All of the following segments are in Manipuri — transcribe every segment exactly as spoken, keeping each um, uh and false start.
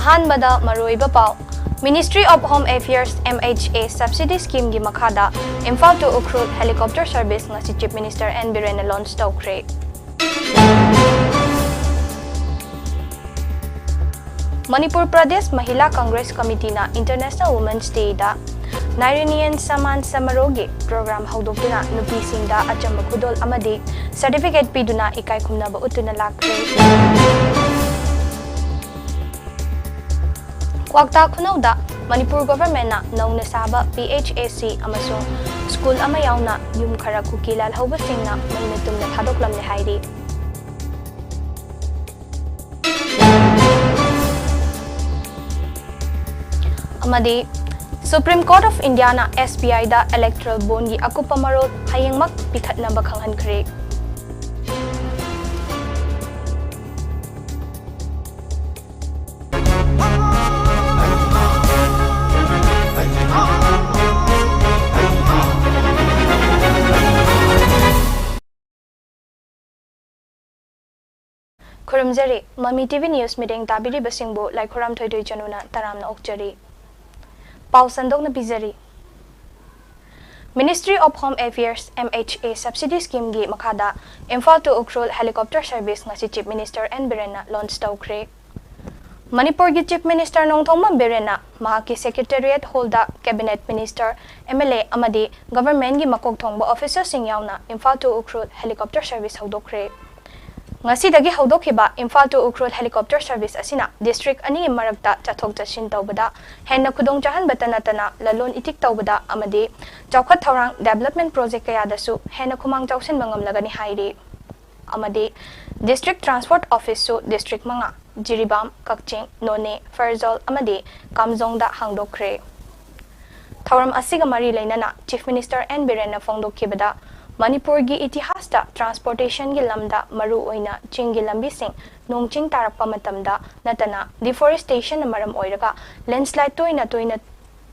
ꯑꯍꯥꯟꯕꯗ ꯃꯔꯨꯑꯣꯏꯕ ꯄꯥꯎ꯫ Ministry of Home Affairs, M H A subsidy scheme ꯒꯤ ꯃꯈꯥꯗ Imphal to Ukhrul helicopter service ꯉꯁꯤ Chief Minister N ꯕꯤꯔꯦꯟꯅ launch ꯇꯧꯈ꯭ꯔꯦ꯫ ꯃꯅꯤꯄꯨꯔ ꯄ꯭ꯔꯗꯦꯁ ꯃꯍꯤꯂꯥ ꯀꯪꯒ꯭ꯔꯦꯁ ꯀꯃꯤꯇꯤꯅ International Women's Day ꯗ ꯅꯥꯏꯔꯤꯅꯤꯌꯟ ꯁꯃꯥꯟ ꯁꯃꯥꯔꯣꯍꯒꯤ program ꯍꯧꯗꯣꯛꯇꯨꯅ ꯅꯨꯄꯤꯁꯤꯡꯗ ꯑꯆꯝꯕ ꯈꯨꯗꯣꯜ ꯑꯃꯗꯤ certificate ꯄꯤꯗꯨꯅ ꯏꯀꯥꯏ ꯈꯨꯝꯅꯕ ꯎꯠꯇꯨꯅ ꯂꯥꯛꯈ꯭ꯔꯦ꯫ ꯀ꯭ꯋꯥꯛꯇꯥ ꯈꯨꯅꯧꯗ ꯃꯅꯤꯄꯨꯔ government ꯅ ꯅꯧꯅ ꯁꯥꯕ P H A C ꯑꯃꯁꯨꯡ school ꯑꯃ ꯌꯥꯎꯅ ꯌꯨꯝ ꯈꯔ ꯀꯨꯀꯤ ꯂꯥꯜꯍꯧꯕꯁꯤꯡꯅ ꯃꯩꯅ ꯇꯨꯝꯅ ꯊꯥꯗꯣꯛꯂꯝꯂꯦ ꯍꯥꯏꯔꯤ꯫ ꯑꯃꯗꯤ Supreme Court of India ꯅ S B I the electoral bond ꯒꯤ ꯑꯀꯨꯞꯄ ꯃꯔꯣꯜ ꯍꯌꯦꯡꯃꯛ ꯄꯤꯈꯠꯅꯕ ꯈꯪꯍꯟꯈ꯭ꯔꯦ꯫ ꯈꯨꯔꯨꯝꯖꯔꯤ꯫ ꯃꯃꯤ T V News ꯃꯤꯠꯌꯦꯡ ꯇꯥꯕꯤꯔꯤꯕꯁꯤꯡꯕꯨ ꯂꯥꯏꯈꯨꯔꯥꯝ ꯊꯣꯏꯊꯣꯏ ꯆꯅꯨꯅ ꯇꯔꯥꯝꯅ ꯑꯣꯛꯆꯔꯤ꯫ ꯄꯥꯎ ꯁꯟꯗꯣꯛꯅ ꯄꯤꯖꯔꯤ꯫ Ministry of Home Affairs, M H A subsidy scheme ꯒꯤ ꯃꯈꯥꯗ Imphal to Ukhrul helicopter service ꯉꯁꯤ Chief Minister N ꯕꯤꯔꯦꯟꯅ launch ꯇꯧꯈ꯭ꯔꯦ꯫ ꯃꯅꯤꯄꯨꯔꯒꯤ Chief Minister ꯅꯣꯡꯊꯣꯝꯕꯝ ꯕꯤꯔꯦꯟꯅ ꯃꯍꯥꯛꯀꯤ Secretariat Hall the Cabinet Minister, M L A ꯑꯃꯗꯤ government ꯀꯤ ꯃꯀꯣꯛ ꯊꯣꯡꯕ officer ꯁꯤꯡ ꯌꯥꯎꯅ Imphal to Ukhrul helicopter service ꯍꯧꯗꯣꯛꯈ꯭ꯔꯦ꯫ ꯉꯁꯤꯗꯒꯤ ꯍꯧꯗꯣꯛꯈꯤꯕ Imphal to Ukhrul helicopter service ꯑꯁꯤꯅ district ꯑꯅꯤꯒꯤ ꯃꯔꯛꯇ ꯆꯠꯊꯣꯛ ꯆꯠꯁꯤꯟ ꯇꯧꯕꯗ ꯍꯦꯟꯅ ꯈꯨꯗꯣꯡ ꯆꯥꯍꯟꯕꯇ ꯅꯠꯇꯅ ꯂꯂꯣꯟ ꯏꯇꯤꯛ ꯇꯧꯕꯗ ꯑꯃꯗꯤ ꯆꯥꯎꯈꯠ ꯊꯧꯔꯥꯡ development project ꯀꯌꯥꯗꯁꯨ ꯍꯦꯟꯅ ꯈꯨꯃꯥꯡ ꯆꯥꯎꯁꯤꯟꯕ ꯉꯝꯂꯒꯅꯤ ꯍꯥꯏꯔꯤ꯫ ꯑꯃꯗꯤ district transport office ꯁꯨ district ꯃꯉꯥ, ꯖꯤꯔꯤꯕꯥꯝ, ꯀꯛꯆꯤꯡ, ꯅꯣꯅꯦ, ꯐꯦꯔꯖꯥꯜ ꯑꯃꯗꯤ ꯀꯥꯝꯖꯣꯡꯗ ꯍꯥꯡꯗꯣꯛꯈ꯭ꯔꯦ꯫ ꯊꯧꯔꯝ ꯑꯁꯤꯒ ꯃꯔꯤ ꯂꯩꯅꯅ Chief Minister N ꯕꯤꯔꯦꯟꯅ ꯐꯣꯡꯗꯣꯛꯈꯤꯕꯗ, ꯃꯅꯤꯄꯨꯔꯒꯤ ꯏꯇꯤꯍꯥꯁꯇ transportation ꯒꯤ ꯂꯝꯗ ꯃꯔꯨ ꯑꯣꯏꯅ ꯆꯤꯡꯒꯤ ꯂꯝꯕꯤꯁꯤꯡ ꯅꯣꯡ ꯆꯤꯡ ꯇꯥꯔꯛꯄ ꯃꯇꯝꯗ ꯅꯠꯇꯅ deforestation ꯅ ꯃꯔꯝ ꯑꯣꯏꯔꯒ landslide ꯇꯣꯏꯅ ꯇꯣꯏꯅ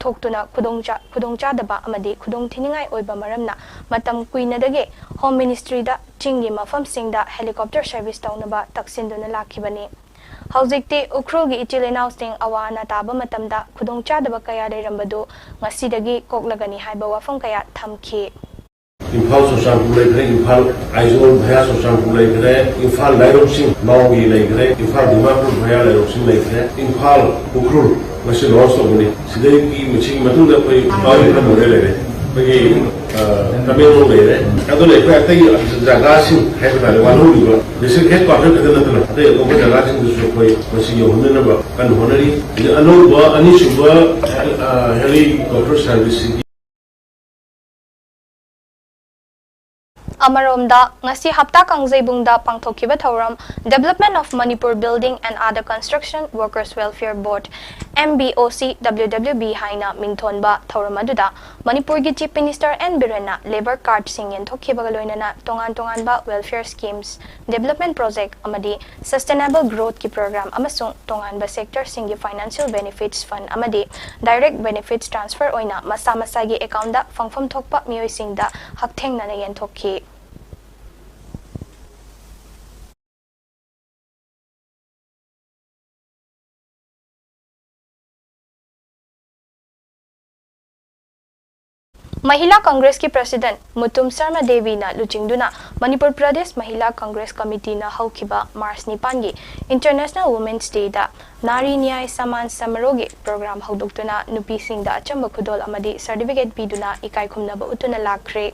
ꯊꯣꯛꯇꯨꯅ ꯈꯨꯗꯣꯡꯆꯥ-, ꯈꯨꯗꯣꯡꯆꯥꯗꯕ ꯑꯃꯗꯤ ꯈꯨꯗꯣꯡꯊꯤꯅꯤꯡꯉꯥꯏ ꯑꯣꯏꯕ ꯃꯔꯝꯅ ꯃꯇꯝ ꯀꯨꯏꯅꯗꯒꯤ Home Ministry ꯗ ꯆꯤꯡꯒꯤ ꯃꯐꯝꯁꯤꯡꯗ helicopter service ꯇꯧꯅꯕ ꯇꯛꯁꯤꯟꯗꯨꯅ ꯂꯥꯛꯈꯤꯕꯅꯤ꯫ ꯍꯧꯖꯤꯛꯇꯤ ꯎꯈ꯭ꯔꯨꯜꯒꯤ ꯏꯆꯤꯜ ꯏꯅꯥꯎꯁꯤꯡ ꯑꯋꯥ ꯑꯅꯥ ꯇꯥꯕ ꯃꯇꯝꯗ ꯈꯨꯗꯣꯡꯆꯥꯗꯕ ꯀꯌꯥ ꯂꯩꯔꯝꯕꯗꯨ ꯉꯁꯤꯗꯒꯤ ꯀꯣꯛꯂꯒꯅꯤ ꯍꯥꯏꯕ ꯋꯥꯐꯝ ꯀꯌꯥ ꯊꯝꯈꯤ꯫ ꯏꯝꯐꯥꯜ ꯆꯨꯔꯆꯥꯟꯄꯨꯔ ꯂꯩꯈ꯭ꯔꯦ, ꯏꯝꯐꯥꯜ ꯑꯥꯏꯖꯣꯜ ꯚꯌꯥ ꯆꯨꯔꯆꯥꯟꯄꯨꯔ ꯂꯩꯈ꯭ꯔꯦ, ꯏꯝꯐꯥꯜ ꯂꯥꯏꯔꯣꯛꯁꯤꯡ ꯃꯥꯎꯒꯤ ꯂꯩꯈ꯭ꯔꯦ, ꯏꯝꯐꯥꯜ ꯗꯤꯃꯥꯄꯨꯔ ꯚꯌꯥ ꯂꯥꯏꯔꯣꯛꯁꯤꯡ ꯂꯩꯈ꯭ꯔꯦ, ꯏꯝꯐꯥꯜ ꯎꯈ꯭ꯔꯨꯜ ꯉꯁꯤ ꯂꯣꯟꯆ ꯇꯧꯕꯅꯤ꯫ ꯁꯤꯗꯒꯤ ꯃꯁꯤꯒꯤ ꯃꯇꯨꯡꯗ ꯑꯩꯈꯣꯏ ꯄꯥꯎ ꯏꯝꯐꯥꯜ ꯃꯣꯔꯦ ꯂꯩꯔꯦ, ꯑꯩꯈꯣꯏꯒꯤ ꯑ, ꯇꯃꯦꯡꯂꯣꯡ ꯂꯩꯔꯦ꯫ ꯑꯗꯨꯅ ꯑꯩꯈꯣꯏ ꯑꯇꯩ ꯖꯒꯥꯁꯤꯡ ꯍꯥꯏꯕ ꯇꯥꯔꯦ, ꯋꯥꯠꯍꯧꯔꯤꯕ ꯗꯤꯁꯇ꯭ꯔꯤꯛ ꯍꯦꯗ ꯀ꯭ꯋꯥꯇꯔ ꯈꯛꯇ ꯅꯠꯇꯅ ꯑꯇꯩ ꯑꯇꯣꯞꯄ ꯖꯒꯥꯁꯤꯡꯗꯁꯨ ꯑꯩꯈꯣꯏ ꯃꯁꯤ ꯌꯧꯍꯟꯅꯅꯕ ꯀꯟꯅ ꯍꯣꯠꯅꯔꯤ꯫ ꯑꯗꯩ ꯑꯅꯧꯕ ꯑꯅꯤꯁꯨꯕ ꯍꯦ-, ꯑ, ꯍꯦꯂꯤꯀꯣꯞꯇꯔ ꯁꯥꯔꯚꯤꯁꯁꯤꯒꯤ ꯑꯃꯔꯣꯝꯗ, ꯉꯁꯤ ꯍꯞꯇꯥ ꯀꯥꯡꯖꯩꯕꯨꯡꯗ ꯄꯥꯡꯊꯣꯛꯈꯤꯕ ꯊꯧꯔꯝ Development of Manipur Building and Other Construction Workers Welfare Board, M B O C W W B ꯍꯥꯏꯅ ꯃꯤꯡꯊꯣꯟꯕ ꯊꯧꯔꯝ ꯑꯗꯨꯗ ꯃꯅꯤꯄꯨꯔꯒꯤ Chief Minister N ꯕꯤꯔꯦꯟꯅ labour cardꯁꯤꯡ ꯌꯦꯟꯊꯣꯛꯈꯤꯕꯒ ꯂꯣꯏꯅꯅ ꯇꯣꯉꯥꯟ ꯇꯣꯉꯥꯟꯕ welfare schemes, development project ꯑꯃꯗꯤ Sustainable Growthꯀꯤ program ꯑꯃꯁꯨꯡ ꯇꯣꯉꯥꯟꯕ sectorꯁꯤꯡꯒꯤ financial benefits fund ꯑꯃꯗꯤ direct benefits transfer ꯑꯣꯏꯅ ꯃꯁꯥ ꯃꯁꯥꯒꯤ accountꯗ ꯐꯪꯐꯝ ꯊꯣꯛꯄ ꯃꯤꯑꯣꯏꯁꯤꯡꯗ ꯍꯛꯊꯦꯡꯅꯅ ꯌꯦꯟꯊꯣꯛꯈꯤ꯫ ꯃꯍꯤꯂꯥ ꯀꯪꯒ꯭ꯔꯦꯁꯀꯤ president ꯃꯨꯇꯨꯝ ꯁꯔꯃ ꯗꯦꯕꯤꯅ ꯂꯨꯆꯤꯡꯗꯨꯅ ꯃꯅꯤꯄꯨꯔ ꯄ꯭ꯔꯗꯦꯁ ꯃꯍꯤꯂꯥ ꯀꯪꯒ꯭ꯔꯦꯁ ꯀꯃꯤꯇꯤꯅ ꯍꯧꯈꯤꯕ ꯃꯥꯔꯆ ꯅꯤꯄꯥꯟꯒꯤ International Women's Dayꯗ ꯅꯥꯔꯤ ꯅ꯭ꯌꯥꯏ ꯁꯃꯥꯟ ꯁꯃꯥꯔꯣꯍꯒꯤ program ꯍꯧꯗꯣꯛꯇꯨꯅ ꯅꯨꯄꯤꯁꯤꯡꯗ ꯑꯆꯝꯕ ꯈꯨꯗꯣꯜ ꯑꯃꯗꯤ certificate ꯄꯤꯗꯨꯅ ꯏꯀꯥꯏ ꯈꯨꯝꯅꯕ ꯎꯠꯇꯨꯅ ꯂꯥꯛꯈ꯭ꯔꯦ꯫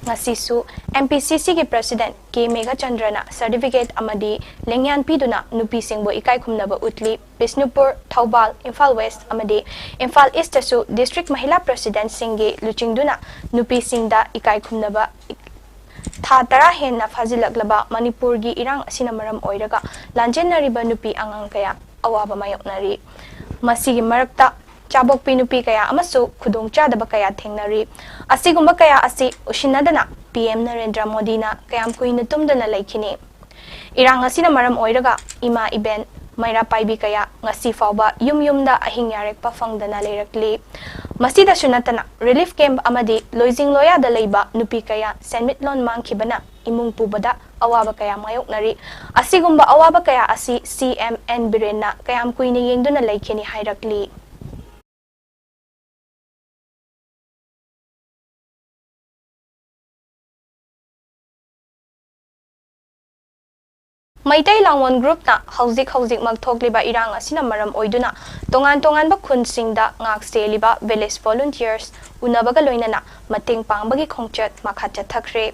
ꯉꯁꯤꯁꯨ M P C Cꯒꯤ president ꯀꯦ ꯃꯦꯘꯆꯟꯗ꯭ꯔꯅ certificate ꯑꯃꯗꯤ ꯂꯦꯡꯌꯥꯟ ꯄꯤꯗꯨꯅ ꯅꯨꯄꯤꯁꯤꯡꯕꯨ ꯏꯀꯥꯏ ꯈꯨꯝꯅꯕ ꯎꯠꯂꯤ꯫ ꯕꯤꯁꯅꯨꯄꯨꯔ, ꯊꯧꯕꯥꯜ, ꯏꯝꯐꯥꯜ West ꯑꯃꯗꯤ ꯏꯝꯐꯥꯜ Eastꯇꯁꯨ district ꯃꯍꯤꯂꯥ presidentꯁꯤꯡꯒꯤ ꯂꯨꯆꯤꯡꯗꯨꯅ ꯅꯨꯄꯤꯁꯤꯡꯗ ꯏꯀꯥꯏ ꯈꯨꯝꯅꯕ ꯊꯥ ꯇꯔꯥ ꯍꯦꯟꯅ ꯐꯥꯖꯤꯜꯂꯛꯂꯕ ꯃꯅꯤꯄꯨꯔꯒꯤ ꯏꯔꯥꯡ ꯑꯁꯤꯅ ꯃꯔꯝ ꯑꯣꯏꯔꯒ ꯂꯥꯟꯖꯦꯟꯅꯔꯤꯕ ꯅꯨꯄꯤ ꯑꯉꯥꯡ ꯀꯌꯥ ꯑꯋꯥꯕ ꯃꯥꯌꯣꯛꯅꯔꯤ꯫ ꯃꯁꯤꯒꯤ ꯃꯔꯛꯇ ꯆꯥꯕꯣꯛꯄꯤ ꯅꯨꯄꯤ ꯀꯌꯥ ꯑꯃꯁꯨ ꯈꯨꯗꯣꯡꯆꯥꯗꯕ ꯀꯌꯥ ꯊꯦꯡꯅꯔꯤ꯫ ꯑꯁꯤꯒꯨꯝꯕ ꯀꯌꯥ ꯑꯁꯤ ꯎꯁꯤꯟꯅꯗꯅ P M ꯅꯔꯦꯟꯗ꯭ꯔ ꯃꯣꯗꯤꯅ ꯀꯌꯥꯝ ꯀꯨꯏꯅ ꯇꯨꯝꯗꯅ ꯂꯩꯈꯤꯅꯤ? ꯏꯔꯥꯡ ꯑꯁꯤꯅ ꯃꯔꯝ ꯑꯣꯏꯔꯒ ꯏꯃꯥ ꯏꯕꯦꯟ, ꯃꯩꯔꯥ ꯄꯥꯏꯕꯤ ꯀꯌꯥ ꯉꯁꯤ ꯐꯥꯎꯕ ꯌꯨꯝ ꯌꯨꯝꯗ ꯑꯍꯤꯡ ꯌꯥꯔꯦꯛꯄ ꯐꯪꯗꯅ ꯂꯩꯔꯛꯂꯤ꯫ ꯃꯁꯤꯗꯁꯨ ꯅꯠꯇꯅ relief camp ꯑꯃꯗꯤ ꯂꯣꯏꯖꯤꯡ ꯂꯣꯌꯥꯗ ꯂꯩꯕ ꯅꯨꯄꯤ ꯀꯌꯥ ꯁꯦꯟꯃꯤꯠꯂꯣꯟ ꯃꯥꯡꯈꯤꯕꯅ ꯏꯃꯨꯡ ꯄꯨꯕꯗ ꯑꯋꯥꯕ ꯀꯌꯥ ꯃꯥꯌꯣꯛꯅꯔꯤ꯫ ꯑꯁꯤꯒꯨꯝꯕ ꯑꯋꯥꯕ ꯀꯌꯥ ꯑꯁꯤ ꯁꯤ ꯑꯦꯝ ꯑꯦꯟ ꯕꯤꯔꯦꯟꯅ ꯀꯌꯥꯝ ꯀꯨꯏꯅ ꯌꯦꯡꯗꯨꯅ ꯂꯩꯈꯤꯅꯤ ꯍꯥꯏꯔꯛꯂꯤ꯫ ꯃꯩꯇꯩ ꯂꯥꯡꯑꯣꯟ ꯒ꯭ꯔꯨꯞꯅ ꯍꯧꯖꯤꯛ ꯍꯧꯖꯤꯛꯃꯛ ꯊꯣꯛꯂꯤꯕ ꯏꯔꯥꯡ ꯑꯁꯤꯅ ꯃꯔꯝ ꯑꯣꯏꯗꯨꯅ ꯇꯣꯉꯥꯟ ꯇꯣꯉꯥꯟꯕ ꯈꯨꯟꯁꯤꯡꯗ ꯉꯥꯛ ꯁꯦꯜꯂꯤꯕ village volunteers ꯎꯅꯕꯒ ꯂꯣꯏꯅꯅ ꯃꯇꯦꯡ ꯄꯥꯡꯕꯒꯤ ꯈꯣꯡꯆꯠ ꯃꯈꯥ ꯆꯠꯊꯈ꯭ꯔꯦ꯫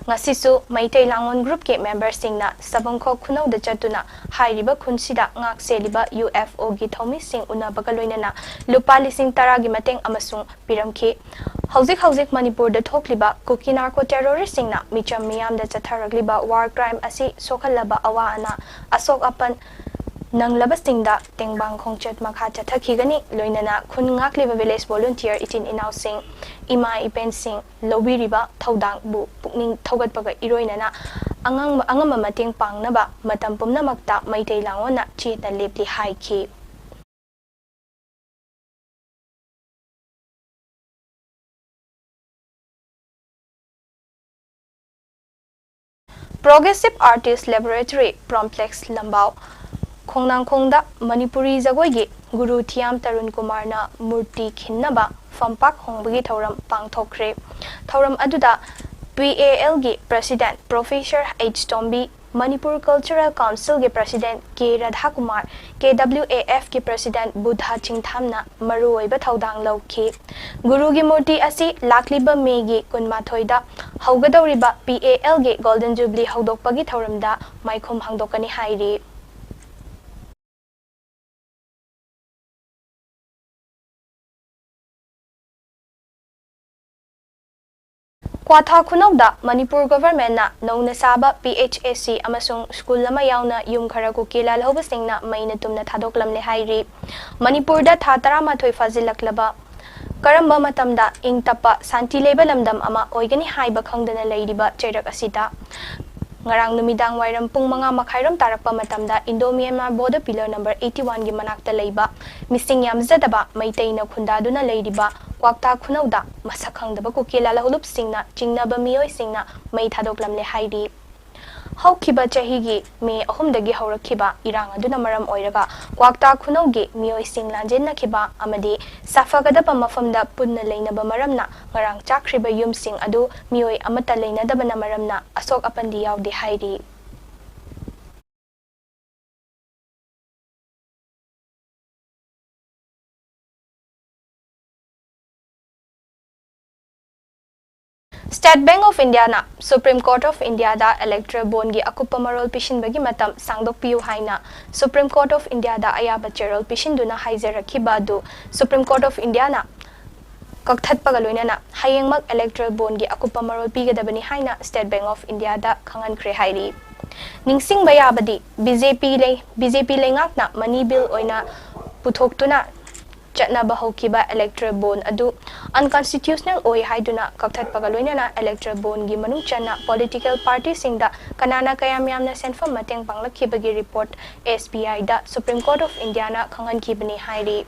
ꯉꯁꯤꯁꯨ ꯃꯩꯇꯩ ꯂꯥꯡꯑꯣꯟ ꯒ꯭ꯔꯨꯞꯀꯤ ꯃꯦꯝꯕꯔꯁꯤꯡꯅ ꯁꯕꯪꯈꯣꯛ ꯈꯨꯅꯧꯗ ꯆꯠꯇꯨꯅ ꯍꯥꯏꯔꯤꯕ ꯈꯨꯟꯁꯤꯗ ꯉꯥꯛ ꯁꯦꯜꯂꯤꯕ ꯌꯨ ꯑꯦꯐ ꯑꯣꯒꯤ ꯊꯧꯃꯤꯁꯤꯡ ꯎꯅꯕꯒ ꯂꯣꯏꯅꯅ ꯂꯨꯄꯥ ꯂꯤꯁꯤꯡ ꯇꯔꯥꯒꯤ ꯃꯇꯦꯡ ꯑꯃꯁꯨꯡ ꯄꯤꯔꯝꯈꯤ꯫ ꯍꯧꯖꯤꯛ ꯍꯧꯖꯤꯛ ꯃꯅꯤꯄꯨꯔꯗ ꯊꯣꯛꯂꯤꯕ ꯀꯨꯀꯤ ꯅꯥꯔꯀꯣ ꯇꯦꯔꯣꯔꯤꯁꯁꯤꯡꯅ ꯃꯤꯆꯝ ꯃꯤꯌꯥꯝꯗ ꯆꯠꯊꯔꯛꯂꯤꯕ war crime ꯑꯁꯤ ꯁꯣꯛꯍꯜꯂꯕ ꯑꯋꯥ ꯑꯅꯥ, ꯑꯁꯣꯛ ꯑꯄꯟ ꯅꯪꯂꯕꯁꯤꯡꯗ ꯇꯦꯡꯕꯥꯡ ꯈꯣꯡꯆꯠ ꯃꯈꯥ ꯆꯠꯊꯈꯤꯒꯅꯤ꯫ ꯂꯣꯏꯅꯅ ꯈꯨꯟ ꯉꯥꯛꯂꯤꯕ village volunteer ꯏꯆꯤꯟ ꯏꯅꯥꯎꯁꯤꯡ, ꯏꯃꯥ ꯏꯕꯦꯟꯁꯤꯡ ꯂꯧꯕꯤꯔꯤꯕ ꯊꯧꯗꯥꯡꯕꯨ ꯄꯨꯛꯅꯤꯡ ꯊꯧꯒꯠꯄꯒ ꯏꯔꯣꯏꯅꯅ ꯑꯉꯝꯕ, ꯑꯉꯝꯕ ꯃꯇꯦꯡ ꯄꯥꯡꯅꯕ ꯃꯇꯝ ꯄꯨꯝꯅꯃꯛꯇ ꯃꯩꯇꯩ ꯂꯥꯡꯑꯣꯟꯅ ꯆꯦꯠꯅ ꯂꯦꯞꯂꯤ ꯍꯥꯏꯈꯤ꯫ Progressive Artist Laboratory, Promplex, ꯂꯝꯕꯥꯎ꯫ ꯈꯣꯡꯅꯥꯡꯈꯣꯡꯗ Manipuri ꯖꯒꯣꯏꯒꯤ ꯒꯨꯔꯨ ꯊꯤꯌꯥꯝ ꯇꯔꯨꯟ ꯀꯨꯃꯥꯔꯅ ꯃꯨꯔꯇꯤ ꯈꯤꯟꯅꯕ ꯐꯝꯄꯥꯛ ꯍꯣꯡꯕꯒꯤ ꯊꯧꯔꯝ ꯄꯥꯡꯊꯣꯛꯈ꯭ꯔꯦ꯫ ꯊꯧꯔꯝ ꯑꯗꯨꯗ P A L ꯒꯤ President Professor H ꯇꯣꯝꯕꯤ, Manipur Cultural Council ꯒꯤ President K ꯔꯥꯙꯥꯀꯨꯃꯥꯔ, K W A F ꯀꯤ President ꯕꯨꯙ ꯆꯤꯡꯊꯥꯝꯅ ꯃꯔꯨꯑꯣꯏꯕ ꯊꯧꯗꯥꯡ ꯂꯧꯈꯤ꯫ ꯒꯨꯔꯨꯒꯤ ꯃꯨꯔꯇꯤ ꯑꯁꯤ ꯂꯥꯛꯂꯤꯕ ꯃꯦꯒꯤ ꯀꯨꯟꯃꯥꯊꯣꯏꯗ ꯍꯧꯒꯗꯧꯔꯤꯕ P A L ꯒꯤ Golden Jubilee ꯍꯧꯗꯣꯛꯄꯒꯤ ꯊꯧꯔꯝꯗ ꯃꯥꯏꯈꯨꯝ ꯍꯥꯡꯗꯣꯛꯀꯅꯤ ꯍꯥꯏꯔꯤ꯫ ꯀ꯭ꯋꯥꯊꯥ ꯈꯨꯅꯧꯗ ꯃꯅꯤꯄꯨꯔ government ꯅ ꯅꯧꯅ ꯁꯥꯕ P H A C ꯑꯃꯁꯨꯡ ꯁ꯭ꯀꯨꯜ ꯑꯃ ꯌꯥꯎꯅ ꯌꯨꯝ ꯈꯔ ꯀꯨꯀꯤ ꯂꯥꯜꯍꯧꯕꯁꯤꯡꯅ ꯃꯩꯅ ꯇꯨꯝꯅ ꯊꯥꯗꯣꯛꯂꯝꯂꯦ ꯍꯥꯏꯔꯤ꯫ ꯃꯅꯤꯄꯨꯔꯗ ꯊꯥ ꯇꯔꯥꯃꯥꯊꯣꯏ ꯐꯥꯖꯤꯜꯂꯛꯂꯕ ꯀꯔꯝꯕ ꯃꯇꯝꯗ ꯏꯪ ꯇꯞꯄ ꯁꯥꯟꯇꯤ ꯂꯩꯕ ꯂꯝꯗꯝ ꯑꯃ ꯑꯣꯏꯒꯅꯤ ꯍꯥꯏꯕ ꯈꯪꯗꯅ ꯂꯩꯔꯤꯕ ꯆꯩꯔꯛ ꯑꯁꯤꯗ ꯉꯔꯥꯡ ꯅꯨꯃꯤꯗꯥꯡ ꯋꯥꯏꯔꯝ ꯄꯨꯡ ꯃꯉꯥ ꯃꯈꯥꯏꯔꯣꯝ ꯇꯥꯔꯛꯄ ꯃꯇꯝꯗ Indo Myanmar border pillar number eighty one ꯒꯤ ꯃꯅꯥꯛꯇ ꯂꯩꯕ ꯃꯤꯁꯤꯡ ꯌꯥꯝꯖꯗꯕ ꯃꯩꯇꯩꯅ ꯈꯨꯟꯗꯥꯗꯨꯅ ꯂꯩꯔꯤꯕ ꯀ꯭ꯋꯥꯛꯇꯥ ꯈꯨꯅꯧꯗ ꯃꯁꯛ ꯈꯪꯗꯕ ꯀꯨꯀꯤ ꯂꯥꯜꯍꯧꯂꯨꯞꯁꯤꯡꯅ ꯆꯤꯡꯅꯕ ꯃꯤꯑꯣꯏꯁꯤꯡꯅ ꯃꯩ ꯊꯥꯗꯣꯛꯂꯝꯂꯦ ꯍꯥꯏꯔꯤ꯫ ꯍꯧꯈꯤꯕ ꯆꯍꯤꯒꯤ ꯃꯦ ꯑꯍꯨꯝꯗꯒꯤ ꯍꯧꯔꯛꯈꯤꯕ ꯏꯔꯥꯡ ꯑꯗꯨꯅ ꯃꯔꯝ ꯑꯣꯏꯔꯒ ꯀ꯭ꯋꯥꯛꯇꯥ ꯈꯨꯅꯧꯒꯤ ꯃꯤꯑꯣꯏꯁꯤꯡ ꯂꯥꯟꯖꯦꯟꯅꯈꯤꯕ ꯑꯃꯗꯤ ꯁꯥꯐꯒꯗꯕ ꯃꯐꯝꯗ ꯄꯨꯟꯅ ꯂꯩꯅꯕ ꯃꯔꯝꯅ ꯉꯔꯥꯡ ꯆꯥꯛꯈ꯭ꯔꯤꯕ ꯌꯨꯝꯁꯤꯡ ꯑꯗꯨ ꯃꯤꯑꯣꯏ ꯑꯃꯠꯇ ꯂꯩꯅꯗꯕꯅ ꯃꯔꯝꯅ ꯑꯁꯣꯛ ꯑꯄꯟꯗꯤ ꯌꯥꯎꯗꯦ ꯍꯥꯏꯔꯤ꯫ State Bank of Indiaꯅ Supreme Court of Indiaꯗ electoral bondꯒꯤ ꯑꯀꯨꯞꯄ ꯃꯔꯣꯜ ꯄꯤꯁꯤꯟꯕꯒꯤ ꯃꯇꯝ ꯁꯥꯡꯗꯣꯛꯄꯤꯌꯨ ꯍꯥꯏꯅ Supreme Court of Indiaꯗ ꯑꯌꯥꯕ ꯆꯦꯔꯣꯜ ꯄꯤꯁꯤꯟꯗꯨꯅ ꯍꯥꯏꯖꯔꯛꯈꯤꯕ ꯑꯗꯨ Supreme Court of Indiaꯅ ꯀꯛꯊꯠꯄꯒ ꯂꯣꯏꯅꯅ ꯍꯌꯦꯡꯃꯛ electoral bondꯒꯤ ꯑꯀꯨꯞꯄ ꯃꯔꯣꯜ ꯄꯤꯒꯗꯕꯅꯤ ꯍꯥꯏꯅ State Bank of Indiaꯗ ꯈꯪꯍꯟꯈ꯭ꯔꯦ ꯍꯥꯏꯔꯤ꯫ ꯅꯤꯡꯁꯤꯡꯕ ꯌꯥꯕꯗꯤ BJP ꯂꯩ, BJP ꯂꯩꯉꯥꯛꯅ money bill ꯑꯣꯏꯅ ꯄꯨꯊꯣꯛꯇꯨꯅ ꯆꯠꯅꯕ ꯍꯧꯈꯤꯕ electoral bond ꯑꯗꯨ unconstitutional ꯑꯣꯏ ꯍꯥꯏꯗꯨꯅ ꯀꯛꯊꯠꯄꯒ ꯂꯣꯏꯅꯅ electoral bondꯒꯤ ꯃꯅꯨꯡ ꯆꯟꯅ political partyꯁꯤꯡꯗ ꯀꯅꯥꯅ ꯀꯌꯥꯝ ꯌꯥꯝꯅ ꯁꯦꯟꯐꯝ ꯃꯇꯦꯡ ꯄꯥꯡꯂꯛꯈꯤꯕꯒꯤ report SBIꯗ Supreme Court of Indiaꯅ ꯈꯪꯍꯟꯈꯤꯕꯅꯤ ꯍꯥꯏꯔꯤ꯫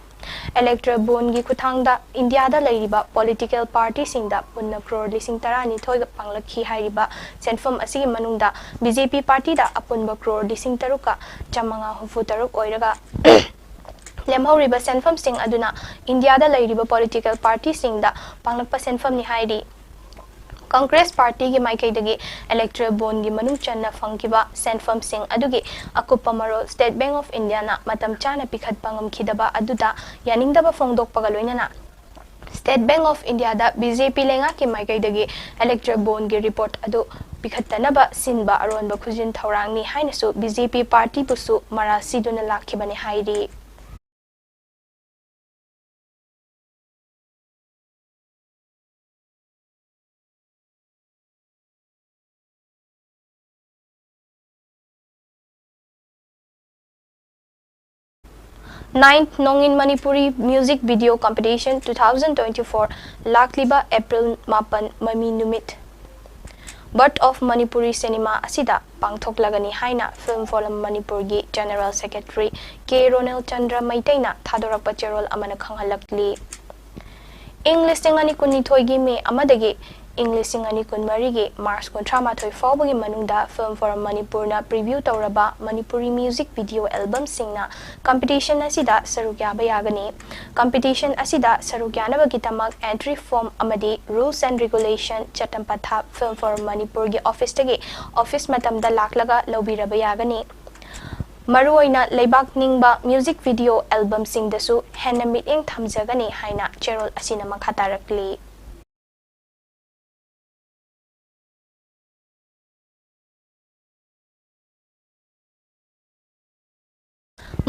Electoral bondꯒꯤ ꯈꯨꯠꯊꯥꯡꯗ ꯏꯟꯗꯤꯌꯥꯗ ꯂꯩꯔꯤꯕ political partyꯁꯤꯡꯗ ꯄꯨꯟꯅ ꯀ꯭ꯔꯣꯔ ꯂꯤꯁꯤꯡ ꯇꯔꯥꯅꯤꯊꯣꯏ ꯄꯥꯡꯂꯛꯈꯤ ꯍꯥꯏꯔꯤꯕ ꯁꯦꯟꯐꯝ ꯑꯁꯤꯒꯤ ꯃꯅꯨꯡꯗ BJP partyꯗ ꯑꯄꯨꯟꯕ ꯀ꯭ꯔꯣꯔ ꯂꯤꯁꯤꯡ ꯇꯔꯨꯛꯀ ꯆꯥꯃꯉꯥ ꯍꯨꯝꯐꯨ ꯇꯔꯨꯛ ꯑꯣꯏꯔꯒ, ꯂꯦꯝꯍꯧꯔꯤꯕ ꯁꯦꯟꯐꯝꯁꯤꯡ ꯑꯗꯨꯅ ꯏꯟꯗꯤꯌꯥꯗ ꯂꯩꯔꯤꯕ political partyꯁꯤꯡꯗ ꯄꯥꯡꯂꯛꯄ ꯁꯦꯟꯐꯝꯅꯤ ꯍꯥꯏꯔꯤ꯫ Congress partyꯒꯤ ꯃꯥꯏꯀꯩꯗꯒꯤ electoral bondꯒꯤ ꯃꯅꯨꯡ ꯆꯟꯅ ꯐꯪꯈꯤꯕ ꯁꯦꯟꯐꯝꯁꯤꯡ ꯑꯗꯨꯒꯤ ꯑꯀꯨꯞꯄ ꯃꯔꯣꯜ State Bank of Indiaꯅ ꯃꯇꯝ ꯆꯥꯅ ꯄꯤꯈꯠꯄ ꯉꯝꯈꯤꯗꯕ ꯑꯗꯨꯗ ꯌꯥꯅꯤꯡꯗꯕ ꯐꯣꯡꯗꯣꯛꯄꯒ ꯂꯣꯏꯅꯅ State Bank of Indiaꯗ BJP ꯂꯩꯉꯥꯛꯀꯤ ꯃꯥꯏꯀꯩꯗꯒꯤ electoral bondꯒꯤ report ꯑꯗꯨ ꯄꯤꯈꯠꯇꯅꯕ ꯁꯤꯟꯕ ꯑꯔꯣꯟꯕ ꯈꯨꯖꯤꯟ ꯊꯧꯔꯥꯡꯅꯤ ꯍꯥꯏꯅꯁꯨ BJP partyꯕꯨꯁꯨ ꯃꯔꯥꯜ ꯁꯤꯗꯨꯅ ꯂꯥꯛꯈꯤꯕꯅꯤ ꯍꯥꯏꯔꯤ꯫ Ninth Nongin Manipuri Music Video Competition two thousand twenty-four, ꯂꯥꯛꯂꯤꯕ April ꯃꯥꯄꯟ, ꯃꯃꯤ ꯅꯨꯃꯤꯠ꯫ Birth of Manipuri Cinema ꯑꯁꯤꯗ ꯄꯥꯡꯊꯣꯛꯂꯒꯅꯤ ꯍꯥꯏꯅ Film Forum ꯃꯅꯤꯄꯨꯔꯒꯤ General Secretary ꯀꯦ ꯔꯣꯅꯦꯜ ꯆꯟꯗ꯭ꯔ ꯃꯩꯇꯩꯅ ꯊꯥꯗꯣꯔꯛꯄ ꯆꯦꯔꯣꯜ ꯑꯃꯅ ꯈꯪꯍꯜꯂꯛꯂꯤ꯫ ꯏꯪ ꯂꯤꯁꯤꯡ ꯑꯅꯤ ꯀꯨꯟꯅꯤꯊꯣꯏꯒꯤ ꯃꯦ ꯑꯃꯗꯒꯤ ꯏꯪ ꯂꯤꯁꯤꯡ ꯑꯅꯤ ꯀꯨꯟꯃꯔꯤꯒꯤ ꯃꯥꯔꯆ ꯀꯨꯟꯊ꯭ꯔꯥ ꯃꯥꯊꯣꯏ ꯐꯥꯎꯕꯒꯤ ꯃꯅꯨꯡꯗ Film Forum ꯃꯅꯤꯄꯨꯔꯅ preview ꯇꯧꯔꯕ ꯃꯅꯤꯄꯨꯔꯤ music video albumꯁꯤꯡꯅ competition ꯑꯁꯤꯗ ꯁꯔꯨꯛ ꯌꯥꯕ ꯌꯥꯒꯅꯤ꯫ Competition ꯑꯁꯤꯗ ꯁꯔꯨꯛ ꯌꯥꯅꯕꯒꯤꯗꯃꯛ entry form ꯑꯃꯗꯤ rules and regulation ꯆꯠꯇꯝ ꯄꯊꯥꯞ Film Forum ꯃꯅꯤꯄꯨꯔꯒꯤ officeꯇꯒꯤ office ꯃꯇꯝꯗ ꯂꯥꯛꯂꯒ ꯂꯧꯕꯤꯔꯕ ꯌꯥꯒꯅꯤ꯫ ꯃꯔꯨꯑꯣꯏꯅ ꯂꯩꯕꯥꯛ ꯅꯤꯡꯕ music video albumꯁꯤꯡꯗꯁꯨ ꯍꯦꯟꯅ ꯃꯤꯠꯌꯦꯡ ꯊꯝꯖꯒꯅꯤ ꯍꯥꯏꯅ ꯆꯦꯔꯣꯜ ꯑꯁꯤꯅ ꯃꯈꯥ ꯇꯥꯔꯛꯂꯤ꯫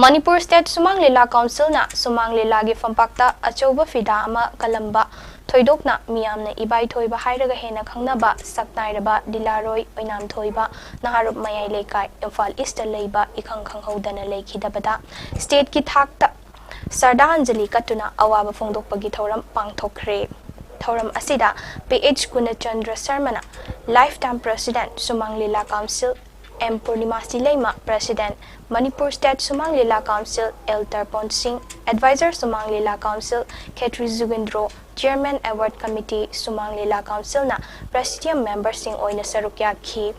ꯃꯅꯤꯄꯨꯔ State ꯁꯨꯃꯥꯡ ꯂꯤꯂꯥ Councilꯅ ꯁꯨꯃꯥꯡ ꯂꯤꯂꯥꯒꯤ ꯐꯝꯄꯥꯛꯇ ꯑꯆꯧꯕ ꯐꯤꯗꯥ ꯑꯃ ꯀꯜꯂꯝꯕ, ꯊꯣꯏꯗꯣꯛꯅ ꯃꯤꯌꯥꯝꯅ ꯏꯕꯥꯏ ꯊꯣꯏꯕ ꯍꯥꯏꯔꯒ ꯍꯦꯟꯅ ꯈꯪꯅꯕ ꯁꯛꯅꯥꯏꯔꯕ ꯂꯤꯂꯥꯔꯣꯏ ꯑꯣꯏꯅꯥꯝ ꯊꯣꯏꯕ, ꯅꯍꯥꯔꯨꯞ ꯃꯌꯥꯏ ꯂꯩꯀꯥꯏ, ꯏꯝꯐꯥꯜ Eastꯇ ꯂꯩꯕ ꯏꯈꯪ ꯈꯪꯍꯧꯗꯅ ꯂꯩꯈꯤꯗꯕꯗ stateꯀꯤ ꯊꯥꯛꯇ ꯁ꯭ꯔꯗꯥ ꯑꯟꯖꯂꯤ ꯀꯠꯇꯨꯅ ꯑꯋꯥꯕ ꯐꯣꯡꯗꯣꯛꯄꯒꯤ ꯊꯧꯔꯝ ꯄꯥꯡꯊꯣꯛꯈ꯭ꯔꯦ꯫ ꯊꯧꯔꯝ ꯑꯁꯤꯗ ꯄꯤ ꯑꯩꯆ ꯒꯨꯅꯆꯟꯗ꯭ꯔ ꯁꯔꯃꯅ, Lifetime President, ꯁꯨꯃꯥꯡ ꯂꯤꯂꯥ Council, ꯑꯦꯝ ꯄꯨꯔꯅꯤꯃꯥ ꯁꯤꯂꯩꯃ, President, ꯃꯅꯤꯄꯨꯔ State ꯁꯨꯃꯥꯡ ꯂꯤꯂꯥ Council, ꯑꯦꯜ ꯇꯔꯄꯣꯟ ꯁꯤꯡ, Advisor ꯁꯨꯃꯥꯡ ꯂꯤꯂꯥ Council, ꯈꯦꯇ꯭ꯔꯤ ꯖꯨꯒꯤꯟꯗ꯭ꯔꯣ, Chairman Award Committee, ꯁꯨꯃꯥꯡ ꯂꯤꯂꯥ Councilꯅ Presidium memberꯁꯤꯡ ꯑꯣꯏꯅ ꯁꯔꯨꯛ ꯌꯥꯈꯤ꯫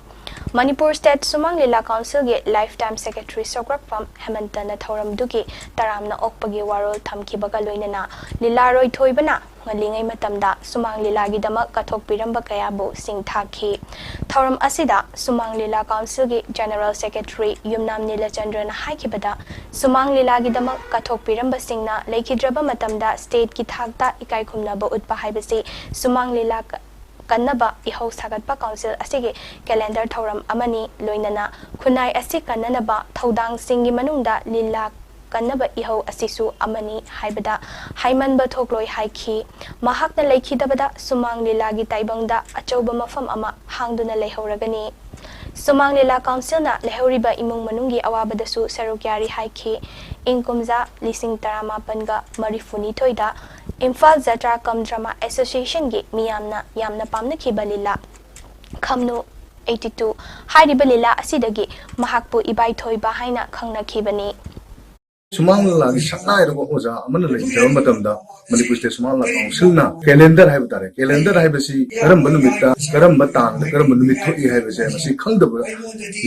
ꯃꯅꯤꯄꯨꯔ State ꯁꯨꯃꯥꯡ ꯂꯤꯂꯥ Councilꯒꯤ Lifetime Secretary ꯁꯧꯒ꯭ꯔꯛꯄꯝ ꯍꯦꯃꯟꯇꯅ ꯊꯧꯔꯝꯗꯨꯒꯤ ꯇꯔꯥꯝꯅ ꯑꯣꯛꯄꯒꯤ ꯋꯥꯔꯣꯜ ꯊꯝꯈꯤꯕꯒ ꯂꯣꯏꯅꯅ ꯂꯤꯂꯥꯔꯣꯏ ꯊꯣꯏꯕꯅ ꯉꯜꯂꯤꯉꯩ ꯃꯇꯝꯗ ꯁꯨꯃꯥꯡ ꯂꯤꯂꯥꯒꯤꯗꯃꯛ ꯀꯠꯊꯣꯛꯄꯤꯔꯝꯕ ꯀꯌꯥꯕꯨ ꯁꯤꯡꯊꯥꯈꯤ꯫ ꯊꯧꯔꯝ ꯑꯁꯤꯗ ꯁꯨꯃꯥꯡ ꯂꯤꯂꯥ Councilꯒꯤ General Secretary ꯌꯨꯝꯅꯥꯝ ꯅꯤꯂꯆꯟꯗ꯭ꯔꯅ ꯍꯥꯏꯈꯤꯕꯗ, ꯁꯨꯃꯥꯡ ꯂꯤꯂꯥꯒꯤꯗꯃꯛ ꯀꯠꯊꯣꯛꯄꯤꯔꯝꯕꯁꯤꯡꯅ ꯂꯩꯈꯤꯗ꯭ꯔꯕ ꯃꯇꯝꯗ stateꯀꯤ ꯊꯥꯛꯇ ꯏꯀꯥꯏ ꯈꯨꯝꯅꯕ ꯎꯠꯄ ꯍꯥꯏꯕꯁꯤ ꯁꯨꯃꯥꯡ ꯂꯤꯂꯥ ꯀ-, ꯀꯟꯅꯕ ꯏꯍꯧ ꯁꯥꯒꯠꯄ Council ꯑꯁꯤꯒꯤ calendar ꯊꯧꯔꯝ ꯑꯃꯅꯤ꯫ ꯂꯣꯏꯅꯅ ꯈꯨꯟꯅꯥꯏ ꯑꯁꯤ ꯀꯟꯅꯅꯕ ꯊꯧꯗꯥꯡꯁꯤꯡꯒꯤ ꯃꯅꯨꯡꯗ ꯂꯤꯂꯥ ꯀꯟꯅꯕ ꯏꯍꯧ ꯑꯁꯤꯁꯨ ꯑꯃꯅꯤ ꯍꯥꯏꯕꯗ ꯍꯥꯏꯃꯟꯕ ꯊꯣꯛꯂꯣꯏ ꯍꯥꯏꯈꯤ꯫ ꯃꯍꯥꯛꯅ ꯂꯩꯈꯤꯗꯕꯗ ꯁꯨꯃꯥꯡ ꯂꯤꯂꯥꯒꯤ ꯇꯥꯏꯕꯪꯗ ꯑꯆꯧꯕ ꯃꯐꯝ ꯑꯃ ꯍꯥꯡꯗꯨꯅ ꯂꯩꯍꯧꯔꯒꯅꯤ꯫ ꯁꯨꯃꯥꯡ ꯂꯤꯂꯥ Councilꯅ ꯂꯩꯍꯧꯔꯤꯕ ꯏꯃꯨꯡ ꯃꯅꯨꯡꯒꯤ ꯑꯋꯥꯕꯗꯁꯨ ꯁꯔꯨꯛ ꯌꯥꯔꯤ ꯍꯥꯏꯈꯤ꯫ ꯏꯪ ꯀꯨꯝꯖꯥ ꯂꯤꯁꯤꯡ ꯇꯔꯥꯃꯥꯄꯟꯒ ꯃꯔꯤꯐꯨꯅꯤꯊꯣꯏꯗ ꯏꯝꯐꯥꯜ ꯖꯇ꯭ꯔꯥ ꯀꯝ ꯗ꯭ꯔꯃꯥ Associationꯒꯤ ꯃꯤꯌꯥꯝꯅ ꯌꯥꯝꯅ ꯄꯥꯝꯅꯈꯤꯕ ꯂꯤꯂꯥ ꯈꯝꯅꯨ eighty two ꯍꯥꯏꯔꯤꯕ ꯂꯤꯂꯥ ꯑꯁꯤꯗꯒꯤ ꯃꯍꯥꯛꯄꯨ ꯏꯕꯥꯏꯊꯣꯏꯕ ꯍꯥꯏꯅ ꯈꯪꯅꯈꯤꯕꯅꯤ꯫ ꯁꯨꯃꯥꯡ ꯂꯤꯂꯥꯒꯤ ꯁꯛꯅꯥꯏꯔꯕ ꯑꯣꯖꯥ ꯑꯃꯅ ꯂꯩꯈꯤꯗꯕ ꯃꯇꯝꯗ ꯃꯅꯤꯄꯨꯔ ꯁ꯭ꯇꯦꯠ ꯁꯨꯃꯥꯡ ꯂꯤꯂꯥ ꯀꯥꯎꯟꯁꯤꯜꯅ ꯀꯦꯂꯦꯟꯗꯔ ꯍꯥꯏꯕ ꯇꯥꯔꯦ, ꯀꯦꯂꯦꯟꯗꯔ ꯍꯥꯏꯕꯁꯤ ꯀꯔꯝꯕ ꯅꯨꯃꯤꯠꯇ, ꯀꯔꯝꯕ ꯇꯥꯡꯗ, ꯀꯔꯝꯕ ꯅꯨꯃꯤꯠ ꯊꯣꯛꯏ ꯍꯥꯏꯕꯁꯦ ꯃꯁꯤ ꯈꯪꯗꯕ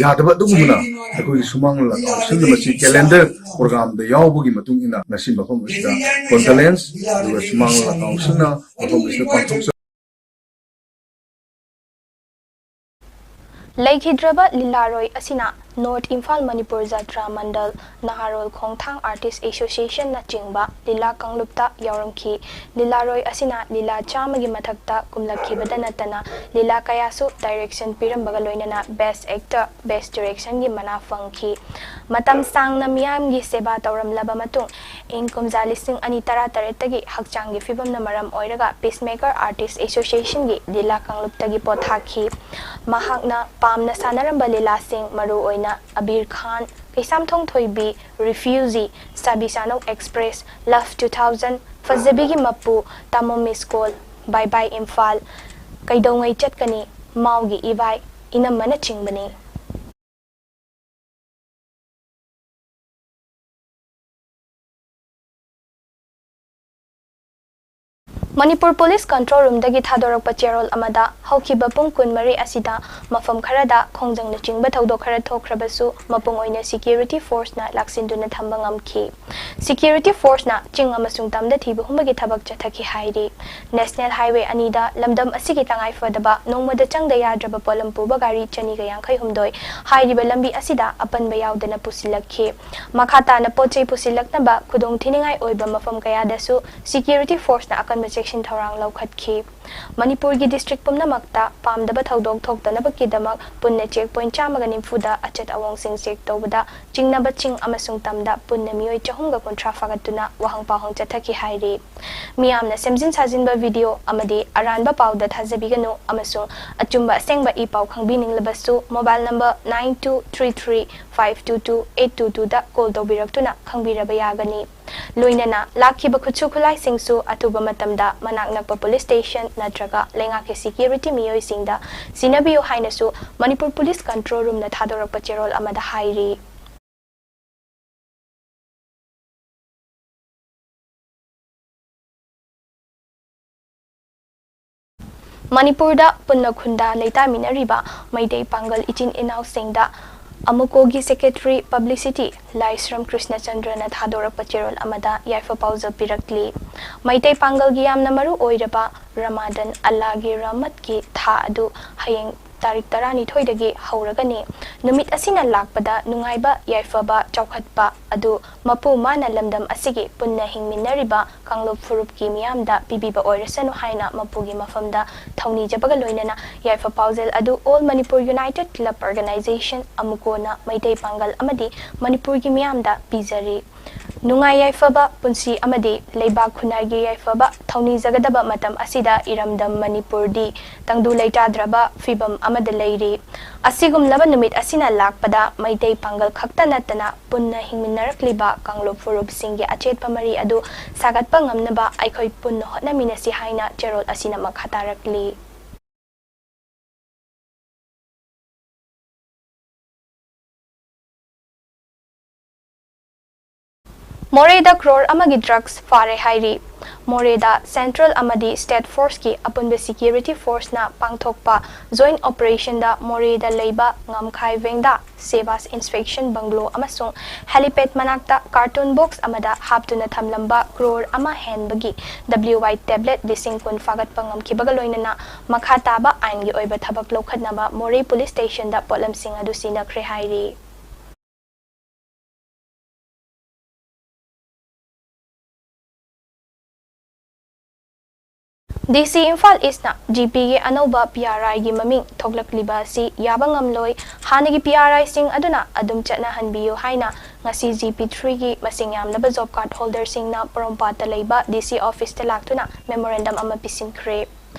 ꯌꯥꯗꯕ꯫ ꯑꯗꯨꯒꯨꯝꯅ ꯑꯩꯈꯣꯏꯒꯤ ꯁꯨꯃꯥꯡ ꯂꯤꯂꯥ ꯀꯥꯎꯟꯁꯤꯜꯅ ꯃꯁꯤ ꯀꯦꯂꯦꯟꯗꯔ ꯄ꯭ꯔꯣꯒ꯭ꯔꯥꯝꯗ ꯌꯥꯎꯕꯒꯤ ꯃꯇꯨꯡ ꯏꯟꯅ ꯉꯁꯤ ꯃꯐꯝ ꯑꯁꯤꯗ ꯀꯣꯟꯗꯣꯂꯦꯟꯁ ꯑꯗꯨꯒ ꯁꯨꯃꯥꯡ ꯂꯤꯂꯥ ꯀꯥꯎꯟꯁꯤꯜꯅ ꯃꯐꯝ ꯑꯁꯤꯗ ꯄꯥꯡꯊꯣꯛꯆ ꯂꯩꯈꯤꯗ꯭ꯔꯕ ꯂꯤꯂꯥꯔꯣꯏ ꯑꯁꯤꯅ ꯅꯣꯔꯠ ꯏꯝꯐꯥꯜ ꯃꯅꯤꯄꯨꯔ ꯖꯥꯇ꯭ꯔꯥ ꯃꯟꯗꯜ, ꯅꯍꯥꯔꯣꯜ ꯈꯣꯡꯊꯥꯡ ꯑꯥꯔꯇꯤꯁ ꯑꯦꯁꯣꯁꯤꯌꯦꯁꯟꯅꯆꯤꯡꯕ ꯂꯤꯂꯥ ꯀꯥꯡꯂꯨꯞꯇ ꯌꯥꯎꯔꯝꯈꯤ꯫ ꯂꯤꯂꯥꯔꯣꯏ ꯑꯁꯤꯅ ꯂꯤꯂꯥ ꯆꯥꯝꯃꯒꯤ ꯃꯊꯛꯇ ꯀꯨꯝꯂꯛꯈꯤꯕꯗ ꯅꯠꯇꯅ ꯂꯤꯂꯥ ꯀꯌꯥꯁꯨ ꯗꯥꯏꯔꯦꯛꯁꯟ ꯄꯤꯔꯝꯕꯒ ꯂꯣꯏꯅꯅ ꯕꯦꯁ ꯑꯦꯛꯇꯔ, ꯕꯦꯁ ꯗꯤꯔꯦꯛꯁꯟꯒꯤ ꯃꯅꯥ ꯐꯪꯈꯤ꯫ ꯃꯇꯝ ꯁꯥꯡꯅ ꯃꯤꯌꯥꯝꯒꯤ ꯁꯦꯕꯥ ꯇꯧꯔꯝꯂꯕ ꯃꯇꯨꯡ, ꯏꯪ ꯀꯨꯝꯖꯥ ꯂꯤꯁꯤꯡ ꯑꯅꯤ ꯇꯔꯥꯇꯔꯦꯠꯇꯒꯤ ꯍꯛꯆꯥꯡꯒꯤ ꯐꯤꯕꯝꯅ ꯃꯔꯝ ꯑꯣꯏꯔꯒ ꯄꯤꯁꯃꯦꯀꯔ ꯑꯥꯔꯇꯤꯁ ꯑꯦꯁꯣꯁꯤꯌꯦꯁꯟꯒꯤ ꯂꯤꯂꯥ ꯀꯥꯡꯂꯨꯞꯇꯒꯤ ꯄꯣꯊꯥꯈꯤ꯫ ꯃꯍꯥꯛꯅ ꯄꯥꯝꯅ ꯁꯥꯟꯅꯔꯝꯕ ꯂꯤꯂꯥꯁꯤꯡ, ꯃꯔꯨꯑꯣꯏꯅ ꯑꯕꯤꯔ ꯈꯥꯟ, ꯀꯩꯁꯥꯝꯊꯣꯡ ꯊꯣꯏꯕꯤ, ꯔꯤꯐ꯭ꯌꯨꯖꯤ, ꯆꯥꯕꯤ ꯆꯥꯅꯧ ꯑꯦꯛꯁꯄ꯭ꯔꯦꯁ, ꯂꯚ ꯇꯨ ꯊꯥꯎꯖꯟ, ꯐꯖꯕꯤꯒꯤ ꯃꯄꯨ, ꯇꯥꯃꯣ ꯃꯤꯁ ꯀꯣꯜ, ꯕꯥꯏ ꯕꯥꯏ ꯏꯝꯐꯥꯜ, ꯀꯩꯗꯧꯉꯩ ꯆꯠꯀꯅꯤ, ꯃꯥꯎꯒꯤ ꯏꯕꯥꯏ, ꯏꯅꯝꯃꯅꯆꯤꯡꯕꯅꯤ꯫ ꯃꯅꯤꯄꯨꯔ ꯄꯨꯂꯤꯁ ꯀꯟꯇ꯭ꯔꯣꯜ ꯔꯨꯝꯗꯒꯤ ꯊꯥꯗꯣꯔꯛꯄ ꯆꯦꯔꯣꯜ ꯑꯃꯗ ꯍꯧꯈꯤꯕ ꯄꯨꯡ ꯀꯨꯟꯃꯔꯤ ꯑꯁꯤꯗ ꯃꯐꯝ ꯈꯔꯗ ꯈꯣꯡꯖꯪꯅꯆꯤꯡꯕ ꯊꯧꯗꯣꯛ ꯈꯔ ꯊꯣꯛꯈ꯭ꯔꯕꯁꯨ, ꯃꯄꯨꯡ ꯑꯣꯏꯅ ꯁꯦꯀ꯭ꯌꯨꯔꯤꯇꯤ ꯐꯣꯔꯁꯅ ꯂꯥꯛꯁꯤꯟꯗꯨꯅ ꯊꯝꯕ ꯉꯝꯈꯤ꯫ ꯁꯦꯀ꯭ꯌꯨꯔꯤꯇꯤ ꯐꯣꯔꯁꯅ ꯆꯤꯡ ꯑꯃꯁꯨꯡ ꯇꯝꯗ ꯊꯤꯕ ꯍꯨꯝꯕꯒꯤ ꯊꯕꯛ ꯆꯠꯊꯈꯤ ꯍꯥꯏꯔꯤ꯫ ꯅꯦꯁꯅꯦꯜ ꯍꯥꯏꯋꯦ ꯑꯅꯤꯗ ꯂꯝꯗꯝ ꯑꯁꯤꯒꯤ ꯇꯉꯥꯏ ꯐꯗꯕ ꯅꯣꯡꯃꯗ ꯆꯪꯗ ꯌꯥꯗ꯭ꯔꯕ ꯄꯣꯠꯂꯝ ꯄꯨꯕ ꯒꯥꯔꯤ ꯆꯅꯤꯒ ꯌꯥꯡꯈꯩ ꯍꯨꯝꯗꯣꯏ ꯍꯥꯏꯔꯤꯕ ꯂꯝꯕꯤ ꯑꯁꯤꯗ ꯑꯄꯟꯕ ꯌꯥꯎꯗꯅ ꯄꯨꯁꯤꯜꯂꯛꯈꯤ꯫ ꯃꯈꯥ ꯇꯥꯅ ꯄꯣꯠ ꯆꯩ ꯄꯨꯁꯤꯜꯂꯛꯅꯕ ꯈꯨꯗꯣꯡꯊꯤꯅꯤꯡꯉꯥꯏ ꯑꯣꯏꯕ ꯃꯐꯝ ꯀꯌꯥꯗꯁꯨ ꯁꯦꯀ꯭ꯌꯨꯔꯤꯇꯤ ꯐꯣꯔꯁꯅ ꯑꯀꯟꯕ ꯆꯦꯛꯁꯤꯟ ꯊꯧꯔꯥꯡ ꯂꯧꯈꯠꯈꯤ꯫ ꯃꯅꯤꯄꯨꯔꯒꯤ ꯗꯤꯁꯇ꯭ꯔꯤꯛ ꯄꯨꯝꯅꯃꯛꯇ ꯄꯥꯝꯗꯕ ꯊꯧꯗꯣꯛ ꯊꯣꯛꯇꯅꯕꯒꯤꯗꯃꯛ ꯄꯨꯟꯅ ꯆꯦꯛ ꯄꯣꯏꯟ ꯆꯥꯝꯃꯒ ꯅꯤꯐꯨꯗ ꯑꯆꯠ ꯑꯋꯣꯡꯁꯤꯡ ꯆꯦꯛ ꯇꯧꯕꯗ ꯆꯤꯡꯅꯕ ꯆꯤꯡ ꯑꯃꯁꯨꯡ ꯇꯝꯗ ꯄꯨꯟꯅ ꯃꯤꯑꯣꯏ ꯆꯍꯨꯝꯒ ꯀꯨꯟꯊ꯭ꯔꯥ ꯐꯥꯒꯠꯇꯨꯅ ꯋꯥꯍꯪ ꯄꯥꯎꯍꯪ ꯆꯠꯊꯈꯤ ꯍꯥꯏꯔꯤ꯫ ꯃꯤꯌꯥꯝꯅ ꯁꯦꯝꯖꯤꯟ ꯁꯥꯖꯤꯟꯕ ꯚꯤꯗꯤꯑꯣ ꯑꯃꯗꯤ ꯑꯔꯥꯟꯕ ꯄꯥꯎꯗ ꯊꯥꯖꯕꯤꯒꯅꯨ ꯑꯃꯁꯨꯡ ꯑꯆꯨꯝꯕ ꯑꯁꯦꯡꯕ ꯏ ꯄꯥꯎ ꯈꯪꯕꯤꯅꯤꯡꯂꯕꯁꯨ mobile number nine two three three five two two eight two two ꯗ call ꯇꯧꯕꯤꯔꯛꯇꯨꯅ ꯈꯪꯕꯤꯔꯕ ꯌꯥꯒꯅꯤ꯫ ꯂꯣꯏꯅꯅ ꯂꯥꯛꯈꯤꯕ ꯈꯨꯠꯁꯨ ꯈꯨꯠꯂꯥꯏꯁꯤꯡꯁꯨ ꯑꯊꯨꯕ ꯃꯇꯝꯗ ꯃꯅꯥꯛ ꯅꯛꯄ ꯄꯨꯂꯤꯁ ꯁ꯭ꯇꯦꯁꯟ ꯅꯠꯇ꯭ꯔꯒ ꯂꯩꯉꯥꯛꯀꯤ ꯁꯦꯀ꯭ꯌꯨꯔꯤꯇꯤ ꯃꯤꯑꯣꯏꯁꯤꯡꯗ ꯁꯤꯟꯅꯕꯤꯌꯨ ꯍꯥꯏꯅꯁꯨ ꯃꯅꯤꯄꯨꯔ ꯄꯨꯂꯤꯁ ꯀꯟꯇ꯭ꯔꯣꯜ ꯔꯨꯝꯅ ꯊꯥꯗꯣꯔꯛꯄ ꯆꯦꯔꯣꯜ ꯑꯃꯗ ꯍꯥꯏꯔꯤ꯫ ꯃꯅꯤꯄꯨꯔꯗ ꯄꯨꯟꯅ ꯈꯨꯟꯗꯥ ꯂꯩꯇꯥꯃꯤꯟꯅꯔꯤꯕ ꯃꯩꯇꯩ ꯄꯥꯡꯒꯜ ꯏꯆꯤꯟ ꯏꯅꯥꯎꯁꯤꯡꯗ ꯑꯃꯨꯀꯣꯒꯤ ꯁꯦꯀ꯭ꯔꯦꯇꯔꯤ ꯄꯕ꯭ꯂꯤꯁꯤꯇꯤ ꯂꯥꯏꯁ꯭ꯔꯝ ꯀ꯭ꯔꯤꯁꯅꯆꯟꯗ꯭ꯔꯅ ꯊꯥꯗꯣꯔꯛꯄ ꯆꯦꯔꯣꯜ ꯑꯃꯗ ꯌꯥꯏꯐ ꯄꯥꯎꯖꯦꯜ ꯄꯤꯔꯛꯂꯤ꯫ ꯃꯩꯇꯩ ꯄꯥꯡꯒꯜꯒꯤ ꯌꯥꯝꯅ ꯃꯔꯨ ꯑꯣꯏꯔꯕ ꯔꯃꯥꯗꯟ, ꯑꯜꯂꯥꯒꯤ ꯔꯍꯃꯠꯀꯤ ꯊꯥ ꯑꯗꯨ ꯍꯌꯦꯡ ꯇꯥꯔꯤꯛ ꯇꯔꯥꯅꯤꯊꯣꯏꯗꯒꯤ ꯍꯧꯔꯒꯅꯤ꯫ ꯅꯨꯃꯤꯠ ꯑꯁꯤꯅ ꯂꯥꯛꯄꯗ ꯅꯨꯡꯉꯥꯏꯕ, ꯌꯥꯏꯐꯕ, ꯆꯥꯎꯈꯠꯄ ꯑꯗꯨ ꯃꯄꯨ ꯃꯥꯅ ꯂꯝꯗꯝ ꯑꯁꯤꯒꯤ ꯄꯨꯟꯅ ꯍꯤꯡꯃꯤꯟꯅꯔꯤꯕ ꯀꯥꯡꯂꯨꯞ ꯐꯨꯔꯨꯞꯀꯤ ꯃꯤꯌꯥꯝꯗ ꯄꯤꯕꯤꯕ ꯑꯣꯏꯔꯁꯅꯨ ꯍꯥꯏꯅ ꯃꯄꯨꯒꯤ ꯃꯐꯝꯗ ꯊꯧꯅꯤꯖꯕꯒ ꯂꯣꯏꯅꯅ ꯌꯥꯏꯐ ꯄꯥꯎꯖꯦꯜ ꯑꯗꯨ All Manipur United Club Organization, ꯑꯃꯨꯀꯣꯅ Meitei ꯄꯥꯡꯒꯜ ꯑꯃꯗꯤ ꯃꯅꯤꯄꯨꯔꯒꯤ ꯃꯤꯌꯥꯝꯗ ꯄꯤꯖꯔꯤ꯫ ꯅꯨꯡꯉꯥꯏ ꯌꯥꯏꯐꯕ ꯄꯨꯟꯁꯤ ꯑꯃꯗꯤ ꯂꯩꯕꯥꯛ ꯈꯨꯟꯅꯥꯏꯒꯤ ꯌꯥꯏꯐꯕ ꯊꯧꯅꯤꯖꯒꯗꯕ ꯃꯇꯝ ꯑꯁꯤꯗ ꯏꯔꯝꯗꯝ ꯃꯅꯤꯄꯨꯔꯗꯤ ꯇꯪꯗꯨ ꯂꯩꯇꯥꯗ꯭ꯔꯕ ꯐꯤꯕꯝ ꯑꯃꯗ ꯂꯩꯔꯤ꯫ ꯑꯁꯤꯒꯨꯝꯂꯕ ꯅꯨꯃꯤꯠ ꯑꯁꯤꯅ ꯂꯥꯛꯄꯗ ꯃꯩꯇꯩ ꯄꯥꯡꯒꯜ ꯈꯛꯇ ꯅꯠꯇꯅ ꯄꯨꯟꯅ ꯍꯤꯡꯃꯤꯟꯅꯔꯛꯂꯤꯕ ꯀꯥꯡꯂꯨꯞ ꯐꯨꯔꯨꯞꯁꯤꯡꯒꯤ ꯑꯆꯦꯠꯄ ꯃꯔꯤ ꯑꯗꯨ ꯁꯥꯒꯠꯄ ꯉꯝꯅꯕ ꯑꯩꯈꯣꯏ ꯄꯨꯟꯅ ꯍꯣꯠꯅꯃꯤꯟꯅꯁꯤ ꯍꯥꯏꯅ ꯆꯦꯔꯣꯜ ꯑꯁꯤꯅ ꯃꯈꯥ ꯇꯥꯔꯛꯂꯤ꯫ ꯃꯣꯔꯦꯗ ꯀ꯭ꯔꯣꯔ ꯑꯃꯒꯤ ꯗ꯭ꯔꯒꯁ ꯐꯥꯔꯦ ꯍꯥꯏꯔꯤ꯫ ꯃꯣꯔꯦꯗ ꯁꯦꯟꯇ꯭ꯔꯦꯜ ꯑꯃꯗꯤ ꯁ꯭ꯇꯦꯠ ꯐꯣꯔꯁꯀꯤ ꯑꯄꯨꯟꯕ ꯁꯦꯀ꯭ꯌꯨꯔꯤꯇꯤ ꯐꯣꯔꯁꯅ ꯄꯥꯡꯊꯣꯛꯄ ꯖꯣꯏꯟꯠ ꯑꯣꯄꯔꯦꯁꯟꯗ ꯃꯣꯔꯦꯗ ꯂꯩꯕ ꯉꯝꯈꯥꯏ ꯚꯦꯡꯗꯥ, ꯁꯦꯕꯥꯁ ꯏꯟꯁꯄꯦꯛꯁꯟ ꯕꯪꯒ꯭ꯂꯣ ꯑꯃꯁꯨꯡ ꯍꯦꯂꯤꯄꯦꯗ ꯃꯅꯥꯛꯇ ꯀꯥꯔꯇꯨꯟ ꯕꯣꯛꯁ ꯑꯃꯗ ꯍꯥꯞꯇꯨꯅ ꯊꯝꯂꯝꯕ ꯀ꯭ꯔꯣꯔ ꯑꯃ ꯍꯦꯟꯕꯒꯤ ꯗꯕ꯭ꯂꯤꯌꯨ ꯋꯥꯏ ꯇꯦꯕ꯭ꯂꯦꯠ ꯂꯤꯁꯤꯡ ꯀꯨꯟ ꯐꯥꯒꯠꯄ ꯉꯝꯈꯤꯕꯒ ꯂꯣꯏꯅꯅ ꯃꯈꯥ ꯇꯥꯕ ꯑꯥꯏꯟꯒꯤ ꯑꯣꯏꯕ ꯊꯕꯛ ꯂꯧꯈꯠꯅꯕ ꯃꯣꯔꯦ ꯄꯨꯂꯤꯁ ꯁ꯭ꯇꯦꯁꯟꯗ ꯄꯣꯠꯂꯝꯁꯤꯡ ꯑꯗꯨ ꯁꯤꯟꯅꯈ꯭ꯔꯦ ꯍꯥꯏꯔꯤ꯫ ꯗꯤ ꯁꯤ ꯏꯝꯐꯥꯜ ꯏꯁꯅ ꯖꯤ ꯄꯤꯒꯤ ꯑꯅꯧꯕ ꯄꯤ ꯑꯥꯔ ꯑꯥꯏꯒꯤ ꯃꯃꯤꯡ ꯊꯣꯛꯂꯛꯂꯤꯕ ꯑꯁꯤ ꯌꯥꯕ ꯉꯝꯂꯣꯏ, ꯍꯥꯟꯅꯒꯤ ꯄꯤ ꯑꯥꯔ ꯑꯥꯏꯁꯤꯡ ꯑꯗꯨꯅ ꯑꯗꯨꯝ ꯆꯠꯅꯍꯟꯕꯤꯌꯨ ꯍꯥꯏꯅ ꯉꯁꯤ ꯖꯤ ꯄꯤ ꯊ꯭ꯔꯤꯒꯤ ꯃꯁꯤꯡ ꯌꯥꯝꯂꯕ ꯖꯣꯕ ꯀꯥꯔꯗ ꯍꯣꯜꯗꯔꯁꯤꯡꯅ ꯄꯣꯔꯣꯝꯄꯥꯠꯇ ꯂꯩꯕ ꯗꯤ ꯁꯤ ꯑꯣꯐꯤꯁꯇ ꯂꯥꯛꯇꯨꯅ ꯃꯦꯃꯣꯔꯦꯟꯗꯝ ꯑꯃ ꯄꯤꯁꯤꯟꯈ꯭ꯔꯦ꯫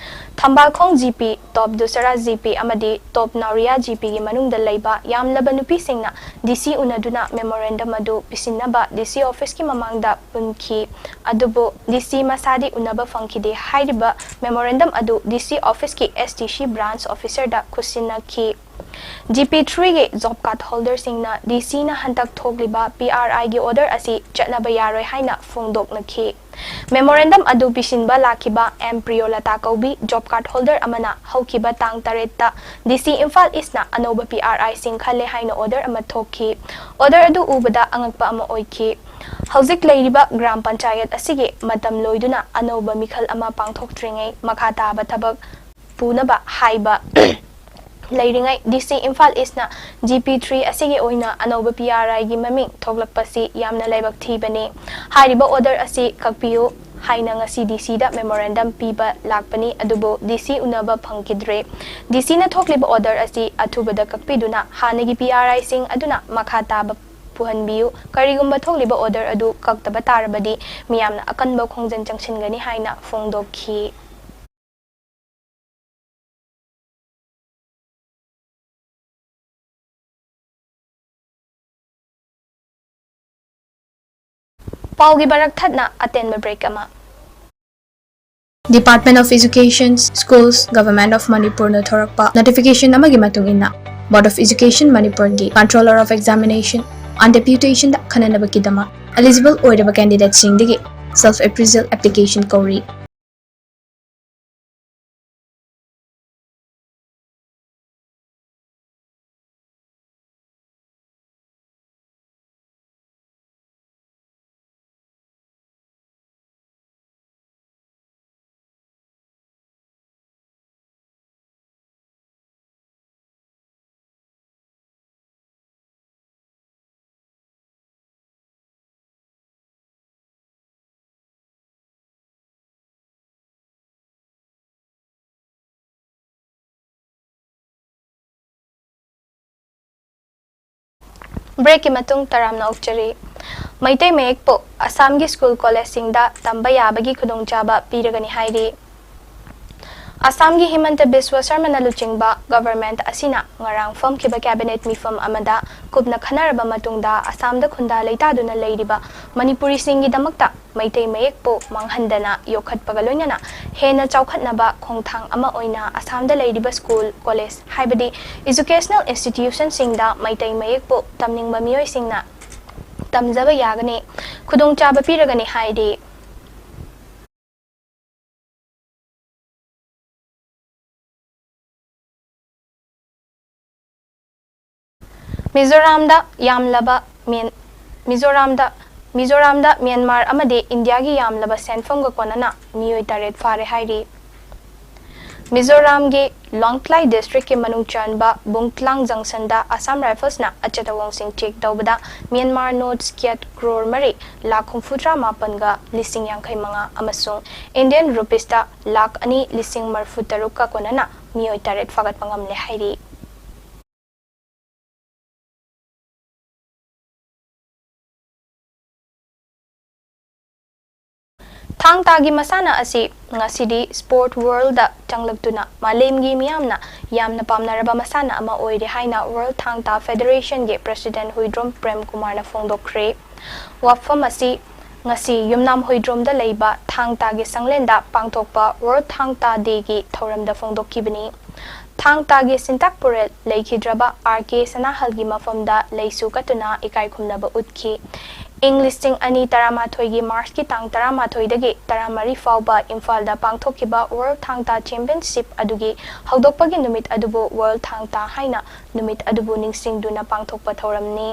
ꯊꯝꯕꯥꯜꯈꯣꯡ ꯖꯤ ꯄꯤ, ꯇꯣꯞ ꯗꯨꯁꯔꯥ ꯖꯤ ꯄꯤ ꯑꯃꯗꯤ ꯇꯣꯞ ꯅꯥꯎꯔꯤꯌꯥ ꯖꯤ ꯄꯤꯒꯤ ꯃꯅꯨꯡꯗ ꯂꯩꯕ ꯌꯥꯝꯂꯕ ꯅꯨꯄꯤꯁꯤꯡꯅ ꯗꯤ ꯁꯤ ꯎꯅꯗꯨꯅ memorandum ꯑꯗꯨ ꯄꯤꯁꯤꯟꯅꯕ ꯗꯤ ꯁꯤ officeꯀꯤ ꯃꯃꯥꯡꯗ ꯄꯨꯟꯈꯤ꯫ ꯑꯗꯨꯕꯨ ꯗꯤ ꯁꯤ ꯃꯁꯥꯗꯤ ꯎꯅꯕ ꯐꯪꯈꯤꯗꯦ꯫ ꯍꯥꯏꯔꯤꯕ memorandum ꯑꯗꯨ ꯗꯤ ꯁꯤ officeꯀꯤ ꯑꯦꯁ ꯗꯤ ꯁꯤ branch officerꯗ ꯈꯨꯠꯁꯤꯟꯅꯈꯤ꯫ ꯖꯤ ꯄꯤ threeꯒꯤ job card holderꯁꯤꯡꯅ ꯗꯤ ꯁꯤꯅ ꯍꯟꯗꯛ ꯊꯣꯛꯂꯤꯕ ꯄꯤ ꯑꯥꯔ ꯑꯥꯏꯒꯤ order ꯑꯁꯤ ꯆꯠꯅꯕ ꯌꯥꯔꯣꯏ ꯍꯥꯏꯅ ꯐꯣꯡꯗꯣꯛꯅꯈꯤ꯫ Memorandum ꯑꯗꯨ ꯄꯤꯁꯤꯟꯕ ꯂꯥꯛꯈꯤꯕ ꯑꯦꯝ ꯄ꯭ꯔꯤꯌꯣꯂꯇꯥ ꯀꯧꯕꯤ job card holder ꯑꯃꯅ ꯍꯧꯈꯤꯕ ꯇꯥꯡ ꯇꯔꯦꯠꯇ ꯗꯤ ꯁꯤ ꯏꯝꯐꯥꯜ ꯏꯁꯅ ꯑꯅꯧꯕ ꯄꯤ ꯑꯥꯔ ꯑꯥꯏꯁꯤꯡ ꯈꯜꯂꯦ ꯍꯥꯏꯅ order ꯑꯃ ꯊꯣꯛꯈꯤ꯫ Order ꯑꯗꯨ ꯎꯕꯗ ꯑꯉꯛꯄ ꯑꯃ ꯑꯣꯏꯈꯤ꯫ ꯍꯧꯖꯤꯛ ꯂꯩꯔꯤꯕ ꯒ꯭ꯔꯥꯝ ꯄꯟꯆꯥꯌꯠ ꯑꯁꯤꯒꯤ ꯃꯇꯝ ꯂꯣꯏꯗꯨꯅ ꯑꯅꯧꯕ ꯃꯤꯈꯜ ꯑꯃ ꯄꯥꯡꯊꯣꯛꯇ꯭ꯔꯤꯉꯩ ꯃꯈꯥ ꯇꯥꯕ ꯊꯕꯛ ꯄꯨꯅꯕ ꯍꯥꯏꯕ ꯂꯩꯔꯤꯉꯩ ꯗꯤ ꯁꯤ ꯏꯝꯐꯥꯜ ꯏꯁꯅ ꯖꯤ ꯄꯤ three ꯑꯁꯤꯒꯤ ꯑꯣꯏꯅ ꯑꯅꯧꯕ ꯄꯤ ꯑꯥꯔ ꯑꯥꯏꯒꯤ ꯃꯃꯤꯡ ꯊꯣꯛꯂꯛꯄꯁꯤ ꯌꯥꯝꯅ ꯂꯥꯏꯕꯛ ꯊꯤꯕꯅꯤ꯫ ꯍꯥꯏꯔꯤꯕ order ꯑꯁꯤ ꯀꯛꯄꯤꯌꯨ ꯍꯥꯏꯅ ꯉꯁꯤ ꯗꯤ ꯁꯤꯗ memorandum ꯄꯤꯕ ꯂꯥꯛꯄꯅꯤ, ꯑꯗꯨꯕꯨ ꯗꯤ ꯁꯤ ꯎꯅꯕ ꯐꯪꯈꯤꯗ꯭ꯔꯦ꯫ ꯗꯤ ꯁꯤꯅ ꯊꯣꯛꯂꯤꯕ order ꯑꯁꯤ ꯑꯊꯨꯕꯗ ꯀꯛꯄꯤꯗꯨꯅ ꯍꯥꯟꯅꯒꯤ ꯄꯤ ꯑꯥꯔ ꯑꯥꯏꯁꯤꯡ ꯑꯗꯨꯅ ꯃꯈꯥ ꯇꯥꯕ ꯄꯨꯍꯟꯕꯤꯌꯨ꯫ ꯀꯔꯤꯒꯨꯝꯕ ꯊꯣꯛꯂꯤꯕ order ꯑꯗꯨ ꯀꯛꯇꯕ ꯇꯥꯔꯕꯗꯤ ꯃꯤꯌꯥꯝꯅ ꯑꯀꯟꯕ ꯈꯣꯡꯖꯪ ꯆꯪꯁꯤꯟꯒꯅꯤ ꯍꯥꯏꯅ ꯐꯣꯡꯗꯣꯛꯈꯤ꯫ ꯄꯥꯎꯒꯤ ꯃꯔꯛ ꯊꯠꯅ ꯑꯇꯦꯟꯕ break ꯑꯃ꯫ Department of Education, Schools, Government of Manipurꯅ ꯊꯣꯔꯛꯄ notification ꯑꯃꯒꯤ ꯃꯇꯨꯡ ꯏꯟꯅ, Board of Education ꯃꯅꯤꯄꯨꯔꯒꯤ Controller of Examination on Deputationꯗ ꯈꯟꯅꯅꯕꯒꯤꯗꯃꯛ eligible ꯑꯣꯏꯔꯕ candidateꯁꯤꯡꯗꯒꯤ self appraisal application ꯀꯧꯔꯤ꯫ Breakꯀꯤ ꯃꯇꯨꯡ ꯇꯔꯥꯝꯅ ꯑꯣꯛꯆꯔꯤ꯫ ꯃꯩꯇꯩ ꯃꯌꯦꯛꯄꯨ ꯑꯁꯥꯝꯒꯤ school collegeꯁꯤꯡꯗ ꯇꯝꯕ ꯌꯥꯕꯒꯤ ꯈꯨꯗꯣꯡꯆꯥꯕ ꯄꯤꯔꯒꯅꯤ ꯍꯥꯏꯔꯤ꯫ ꯑꯁꯥꯝꯒꯤ ꯍꯤꯃꯟꯇ ꯕꯤꯁ꯭ꯋ ꯁꯔꯃꯅ ꯂꯨꯆꯤꯡꯕ ꯒꯚꯔꯟꯃꯦꯟꯠ ꯑꯁꯤꯅ ꯉꯔꯥꯡ ꯐꯝꯈꯤꯕ ꯀꯦꯕꯤꯅꯦꯠ ꯃꯤꯐꯝ ꯑꯃꯗ ꯀꯨꯞꯅ ꯈꯟꯅꯔꯕ ꯃꯇꯨꯡꯗ ꯑꯁꯥꯝꯗ ꯈꯨꯟꯗꯥ ꯂꯩꯇꯥꯗꯨꯅ ꯂꯩꯔꯤꯕ ꯃꯅꯤꯄꯨꯔꯤꯁꯤꯡꯒꯤꯗꯃꯛꯇ ꯃꯩꯇꯩ ꯃꯌꯦꯛꯄꯨ ꯃꯥꯡꯍꯟꯗꯅ ꯌꯣꯛꯈꯠꯄꯒ ꯂꯣꯏꯅꯅ ꯍꯦꯟꯅ ꯆꯥꯎꯈꯠꯅꯕ ꯈꯣꯡꯊꯥꯡ ꯑꯃ ꯑꯣꯏꯅ ꯑꯁꯥꯝꯗ ꯂꯩꯔꯤꯕ ꯁ꯭ꯀꯨꯜ, ꯀꯣꯂꯦꯖ ꯍꯥꯏꯕꯗꯤ educational institutionꯁꯤꯡꯗ ꯃꯩꯇꯩ ꯃꯌꯦꯛꯄꯨ ꯇꯝꯅꯤꯡꯕ ꯃꯤꯑꯣꯏꯁꯤꯡꯅ ꯇꯝꯖꯕ ꯌꯥꯒꯅꯤ, ꯈꯨꯗꯣꯡꯆꯥꯕ ꯄꯤꯔꯒꯅꯤ ꯍꯥꯏꯔꯤ꯫ ꯃꯤꯖꯣꯔꯥꯝꯗ ꯌꯥꯝꯂꯕ ꯃꯤꯌꯥꯟ-, ꯃꯤꯖꯣꯔꯥꯝꯗ, ꯃꯤꯖꯣꯔꯥꯝꯗ ꯃ꯭ꯌꯥꯟꯃꯥꯔ ꯑꯃꯗꯤ ꯏꯟꯗꯤꯌꯥꯒꯤ ꯌꯥꯝꯂꯕ ꯁꯦꯟꯐꯝꯒ ꯀꯣꯟꯅꯅ ꯃꯤꯑꯣꯏ ꯇꯔꯦꯠ ꯐꯥꯔꯦ ꯍꯥꯏꯔꯤ꯫ ꯃꯤꯖꯣꯔꯥꯝꯒꯤ ꯂꯣꯡꯀ꯭ꯂꯥꯏ ꯗꯤꯁꯇ꯭ꯔꯤꯛꯀꯤ ꯃꯅꯨꯡ ꯆꯟꯕ ꯕꯨꯡꯇ꯭ꯂꯥꯡ ꯖꯪꯁꯟꯗ ꯑꯁꯥꯝ ꯔꯥꯏꯐꯜꯁꯅ ꯑꯆꯦꯠ ꯑꯋꯣꯡꯁꯤꯡ ꯆꯦꯛ ꯇꯧꯕꯗ ꯃ꯭ꯌꯥꯟꯃꯥꯔ ꯅꯣꯠꯁ ꯀ꯭ꯌꯥꯠ ꯀ꯭ꯔꯣꯔ ꯃꯔꯤ ꯂꯥꯈ ꯍꯨꯝꯐꯨꯇꯔꯥ ꯃꯥꯄꯟꯒ ꯂꯤꯁꯤꯡ ꯌꯥꯡꯈꯩ ꯃꯉꯥ ꯑꯃꯁꯨꯡ ꯏꯟꯗꯤꯌꯟ ꯔꯨꯄꯤꯁꯇ ꯂꯥꯈ ꯑꯅꯤ ꯂꯤꯁꯤꯡ ꯃꯔꯤꯐꯨ ꯇꯔꯨꯛꯀ ꯀꯣꯟꯅꯅ ꯃꯤꯑꯣꯏ ꯇꯔꯦꯠ ꯐꯥꯒꯠꯄ ꯉꯝꯂꯦ ꯍꯥꯏꯔꯤ꯫ ꯊꯥꯡ ꯇꯥꯒꯤ ꯃꯁꯥꯟꯅ ꯑꯁꯤ ꯉꯁꯤꯗꯤ ꯁ꯭ꯄꯣꯔꯠ ꯋꯥꯔꯜꯗ ꯆꯪꯂꯛꯇꯨꯅ ꯃꯥꯂꯦꯝꯒꯤ ꯃꯤꯌꯥꯝꯅ ꯌꯥꯝꯅ ꯄꯥꯝꯅꯔꯕ ꯃꯁꯥꯟꯅ ꯑꯃ ꯑꯣꯏꯔꯦ ꯍꯥꯏꯅ ꯋꯥꯔꯜꯗ ꯊꯥꯡ ꯇꯥ ꯐꯦꯗꯔꯦꯁꯟꯒꯤ ꯄ꯭ꯔꯁꯤꯗꯦꯟꯠ ꯍꯨꯏꯗ꯭ꯔꯣꯝ ꯄ꯭ꯔꯦꯝ ꯀꯨꯃꯥꯔꯅ ꯐꯣꯡꯗꯣꯛꯈ꯭ꯔꯦ꯫ ꯋꯥꯐꯝ ꯑꯁꯤ ꯉꯁꯤ ꯌꯨꯝꯅꯥꯝ ꯍꯨꯏꯗ꯭ꯔꯣꯝꯗ ꯂꯩꯕ ꯊꯥꯡ ꯇꯥꯒꯤ ꯁꯪꯂꯦꯟꯗ ꯄꯥꯡꯊꯣꯛꯄ ꯋꯥꯔꯜꯗ ꯊꯥꯡ ꯇꯥ ꯗꯦꯒꯤ ꯊꯧꯔꯝꯗ ꯐꯣꯡꯗꯣꯛꯈꯤꯕꯅꯤ꯫ ꯊꯥꯡ ꯇꯥꯒꯤ ꯁꯤꯟꯇꯥꯛ ꯄꯨꯔꯦꯜ ꯂꯩꯈꯤꯗ꯭ꯔꯕ ꯑꯥꯔ ꯀꯦ ꯁꯅꯥꯍꯜꯒꯤ ꯃꯐꯝꯗ ꯂꯩꯁꯨ ꯀꯠꯇꯨꯅ ꯏꯀꯥꯏ ꯈꯨꯝꯅꯕ ꯎꯠꯈꯤ꯫ ꯏꯪ ꯂꯤꯁꯤꯡ ꯑꯅꯤ ꯇꯔꯥꯃꯥꯊꯣꯏꯒꯤ ꯃꯥꯔꯆꯀꯤ ꯇꯥꯡ ꯇꯔꯥꯃꯥꯊꯣꯏꯗꯒꯤ ꯇꯔꯥꯃꯔꯤ ꯐꯥꯎꯕ ꯏꯝꯐꯥꯜꯗ ꯄꯥꯡꯊꯣꯛꯈꯤꯕ ꯋꯥꯔꯜꯗ ꯊꯥꯡ ꯇꯥ ꯆꯦꯝꯄꯤꯌꯟꯁꯤꯞ ꯑꯗꯨꯒꯤ ꯍꯧꯗꯣꯛꯄꯒꯤ ꯅꯨꯃꯤꯠ ꯑꯗꯨꯕꯨ ꯋꯥꯔꯜꯗ ꯊꯥꯡ ꯇꯥ ꯍꯥꯏꯅ ꯅꯨꯃꯤꯠ ꯑꯗꯨꯕꯨ ꯅꯤꯡꯁꯤꯡꯗꯨꯅ ꯄꯥꯡꯊꯣꯛꯄ ꯊꯧꯔꯝꯅꯤ꯫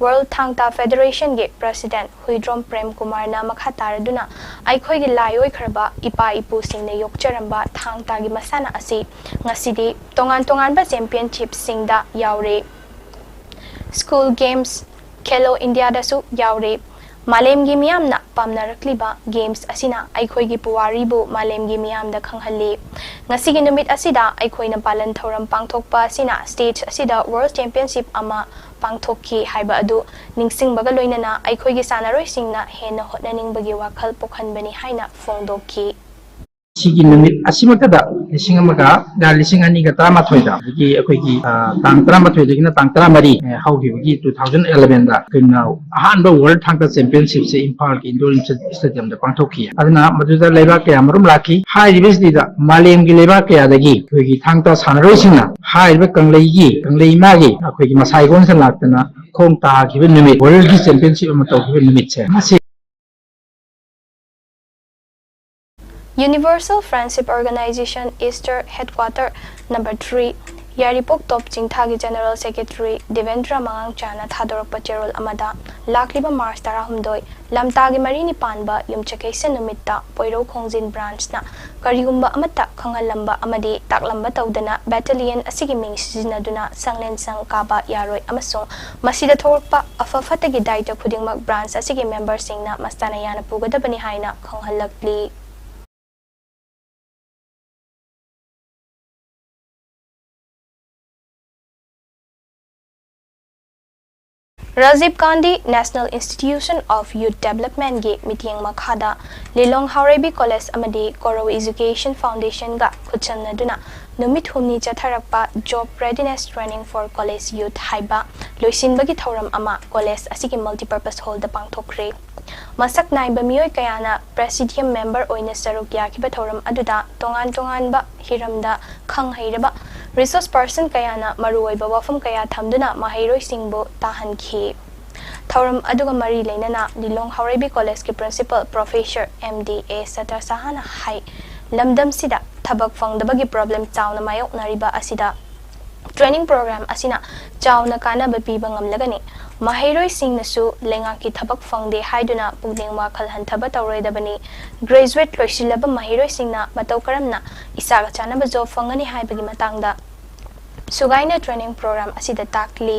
ꯋꯥꯔꯜꯗ ꯊꯥꯡ ꯇꯥ ꯐꯦꯗꯔꯦꯁꯟꯒꯤ ꯄ꯭ꯔꯁꯤꯗꯦꯟꯠ ꯍꯨꯏꯗ꯭ꯔꯣꯝ ꯄ꯭ꯔꯦꯝ ꯀꯨꯃꯥꯔꯅ ꯃꯈꯥ ꯇꯥꯔꯗꯨꯅ ꯑꯩꯈꯣꯏꯒꯤ ꯂꯥꯏ ꯑꯣꯏꯈ꯭ꯔꯕ ꯏꯄꯥ ꯏꯄꯨꯁꯤꯡꯅ ꯌꯣꯛꯆꯔꯝꯕ ꯊꯥꯡ ꯇꯥꯒꯤ ꯃꯁꯥꯟꯅ ꯑꯁꯤ ꯉꯁꯤꯗꯤ ꯇꯣꯉꯥꯟ ꯇꯣꯉꯥꯟꯕ ꯆꯦꯝꯄꯤꯌꯟꯁꯤꯞꯁꯤꯡꯗ ꯌꯥꯎꯔꯦ꯫ ꯁ꯭ꯀꯨꯜ ꯒꯦꯝꯁ, ꯈꯦꯂꯣ ꯏꯟꯗꯤꯌꯥꯗꯁꯨ ꯌꯥꯎꯔꯦ꯫ ꯃꯥꯂꯦꯝꯒꯤ ꯃꯤꯌꯥꯝꯅ ꯄꯥꯝꯅꯔꯛꯂꯤꯕ ꯒꯦꯝꯁ ꯑꯁꯤꯅ ꯑꯩꯈꯣꯏꯒꯤ ꯄꯨꯋꯥꯔꯤꯕꯨ ꯃꯥꯂꯦꯝꯒꯤ ꯃꯤꯌꯥꯝꯗ ꯈꯪꯍꯜꯂꯤ꯫ ꯉꯁꯤꯒꯤ ꯅꯨꯃꯤꯠ ꯑꯁꯤꯗ ꯑꯩꯈꯣꯏꯅ ꯄꯥꯂꯟ ꯊꯧꯔꯝ ꯄꯥꯡꯊꯣꯛꯄ ꯑꯁꯤꯅ ꯁ꯭ꯇꯦꯠꯁ ꯑꯁꯤꯗ ꯋꯥꯔꯜꯗ ꯆꯦꯝꯄꯤꯌꯟꯁꯤꯞ ꯑꯃ ꯄꯥꯡꯊꯣꯛꯈꯤ ꯍꯥꯏꯕ ꯑꯗꯨ ꯅꯤꯡꯁꯤꯡꯕꯒ ꯂꯣꯏꯅꯅ ꯑꯩꯈꯣꯏꯒꯤ ꯁꯥꯟꯅꯔꯣꯏꯁꯤꯡꯅ ꯍꯦꯟꯅ ꯍꯣꯠꯅꯅꯤꯡꯕꯒꯤ ꯋꯥꯈꯜ ꯄꯣꯛꯍꯟꯕꯅꯤ ꯍꯥꯏꯅ ꯐꯣꯡꯗꯣꯛꯈꯤ꯫ ꯁꯤꯒꯤ ꯅꯨꯃꯤꯠ ꯑꯁꯤꯃꯛꯇꯗ ꯂꯤꯁꯤꯡ ꯑꯃꯒ, ꯂꯤꯁꯤꯡ ꯑꯅꯤꯒ ꯇꯔꯥꯃꯥꯊꯣꯏꯗ, ꯑꯗꯒꯤ ꯑꯩꯈꯣꯏꯒꯤ, ꯑ, ꯇꯥꯡ ꯇꯔꯥꯃꯥꯊꯣꯏꯗꯒꯤꯅ ꯇꯥꯡ ꯇꯔꯥꯃꯔꯤ, ꯑ, ꯍꯧꯈꯤꯕꯒꯤ two thousand elevenꯗ ꯑꯩꯈꯣꯏꯅ ꯑꯍꯥꯟꯕ World ꯊꯥꯡ ꯇꯥ Championshipꯁꯦ ꯏꯝꯐꯥꯜꯒꯤ indoor stadiumꯗ ꯄꯥꯡꯊꯣꯛꯈꯤ꯫ ꯑꯗꯨꯅ ꯃꯗꯨꯗ ꯂꯩꯕꯥꯛ ꯀꯌꯥ ꯃꯔꯨꯝ ꯂꯥꯛꯈꯤ꯫ ꯍꯥꯏꯔꯤꯕꯁꯤꯗ ꯃꯥꯂꯦꯝꯒꯤ ꯂꯩꯕꯥꯛ ꯀꯌꯥꯗꯒꯤ ꯑꯩꯈꯣꯏꯒꯤ ꯊꯥꯡ ꯇꯥ ꯁꯥꯟꯅꯔꯣꯏꯁꯤꯡꯅ ꯍꯥꯏꯔꯤꯕ ꯀꯪꯂꯩꯒꯤ, ꯀꯪꯂꯩ ꯏꯃꯥꯒꯤ ꯑꯩꯈꯣꯏꯒꯤ ꯃꯁꯥꯏꯒꯣꯟꯁꯤꯗ ꯂꯥꯛꯇꯅ ꯈꯣꯡ ꯇꯥꯈꯤꯕ ꯅꯨꯃꯤꯠ, Worldꯒꯤ Championship ꯑꯃ ꯇꯧꯈꯤꯕ ꯅꯨꯃꯤꯠꯁꯦ ꯃꯁꯤ Universal Friendship Organization Eastern Headquarter number three, ꯌꯥꯏꯔꯤꯄꯣꯛ ꯇꯣꯞ ꯆꯤꯡꯊꯥꯒꯤ General Secretary ꯗꯦꯕꯦꯟꯗ꯭ꯔ ꯃꯉꯥꯡꯆꯥꯅ ꯊꯥꯗꯣꯔꯛꯄ ꯆꯦꯔꯣꯜ ꯑꯃꯗ, ꯂꯥꯛꯂꯤꯕ March ꯇꯔꯥꯍꯨꯝꯗꯣꯏ, ꯂꯝꯇꯥꯒꯤ ꯃꯔꯤꯅꯤ ꯄꯥꯟꯕ ꯌꯨꯝꯁꯀꯩꯁ ꯅꯨꯃꯤꯠꯇ ꯄꯣꯏꯔꯧ ꯈꯣꯡꯖꯤꯟ branchꯅ ꯀꯔꯤꯒꯨꯝꯕ ꯑꯃꯠꯇ ꯈꯪꯍꯜꯂꯝꯕ ꯑꯃꯗꯤ ꯇꯥꯛꯂꯝꯕ ꯇꯧꯗꯅ battalion ꯑꯁꯤꯒꯤ ꯃꯤꯡ ꯁꯤꯖꯤꯟꯅꯗꯨꯅ ꯁꯪꯂꯦꯟ ꯁꯪ ꯀꯥꯕ ꯌꯥꯔꯣꯏ ꯑꯃꯁꯨꯡ ꯃꯁꯤꯗ ꯊꯣꯛꯂꯛꯄ ꯑꯐ ꯐꯠꯇꯒꯤ ꯗꯥꯏꯇ ꯈꯨꯗꯤꯡꯃꯛ branch ꯑꯁꯤꯒꯤ memberꯁꯤꯡꯅ ꯃꯁꯥꯅ ꯌꯥꯅ ꯄꯨꯒꯗꯕꯅꯤ ꯍꯥꯏꯅ ꯈꯪꯍꯜꯂꯛꯂꯤ꯫ Rajiv Gandhi National Institution of Youth Developmentꯒꯤ ꯃꯤꯠꯌꯦꯡ ꯃꯈꯥꯗ ꯂꯤꯂꯣꯡ ꯍꯥꯎꯔꯩꯕꯤ College ꯑꯃꯗꯤ Koro Education Foundationꯒ ꯈꯨꯠꯁꯝꯅꯗꯨꯅ ꯅꯨꯃꯤꯠ ꯍꯨꯝꯅꯤ ꯆꯠꯊꯔꯛꯄ Job Readiness Training for College Youth ꯍꯥꯏꯕ ꯂꯣꯏꯁꯤꯟꯕꯒꯤ ꯊꯧꯔꯝ ꯑꯃ college ꯑꯁꯤꯒꯤ multipurpose hallꯗ ꯄꯥꯡꯊꯣꯛꯈ꯭ꯔꯦ꯫ ꯃꯁꯛ ꯅꯥꯏꯕ ꯃꯤꯑꯣꯏ ꯀꯌꯥꯅ presidium member ꯑꯣꯏꯅ ꯁꯔꯨꯛ ꯌꯥꯈꯤꯕ ꯊꯧꯔꯝ ꯑꯗꯨꯗ ꯇꯣꯉꯥꯟ ꯇꯣꯉꯥꯟꯕ ꯍꯤꯔꯝꯗ ꯈꯪ ꯍꯩꯔꯕ resource person ꯀꯌꯥꯅ ꯃꯔꯨꯑꯣꯏꯕ ꯋꯥꯐꯝ ꯀꯌꯥ ꯊꯝꯗꯨꯅ ꯃꯍꯩꯔꯣꯏꯁꯤꯡꯕꯨ ꯇꯥꯍꯟꯈꯤ꯫ ꯊꯧꯔꯝ ꯑꯗꯨꯒ ꯃꯔꯤ ꯂꯩꯅꯅ ꯂꯤꯂꯣꯡ ꯍꯥꯎꯔꯩꯕꯤ Collegeꯀꯤ Principal Professor M D A Satar Sahaꯅ ꯍꯥꯏ, ꯂꯝꯗꯝꯁꯤꯗ ꯊꯕꯛ ꯐꯪꯗꯕꯒꯤ problem ꯆꯥꯎꯅ ꯃꯥꯌꯣꯛꯅꯔꯤꯕ ꯑꯁꯤꯗ training program ꯑꯁꯤꯅ ꯆꯥꯎꯅ ꯀꯥꯟꯅꯕ ꯄꯤꯕ ꯉꯝꯂꯒꯅꯤ꯫ ꯃꯍꯩꯔꯣꯏꯁꯤꯡꯅꯁꯨ ꯂꯩꯉꯥꯛꯀꯤ ꯊꯕꯛ ꯐꯪꯗꯦ ꯍꯥꯏꯗꯨꯅ ꯄꯨꯛꯅꯤꯡ ꯋꯥꯈꯜ ꯍꯟꯊꯕ ꯇꯧꯔꯣꯏꯗꯕꯅꯤ꯫ Graduate ꯂꯣꯏꯁꯤꯜꯂꯕ ꯃꯍꯩꯔꯣꯏꯁꯤꯡꯅ ꯃꯇꯧ ꯀꯔꯝꯅ ꯏꯁꯥꯒ ꯆꯥꯟꯅꯕ job ꯐꯪꯒꯅꯤ ꯍꯥꯏꯕꯒꯤ ꯃꯇꯥꯡꯗ ꯁꯨꯒꯥꯏꯅ training program ꯑꯁꯤꯗ ꯇꯥꯛꯂꯤ꯫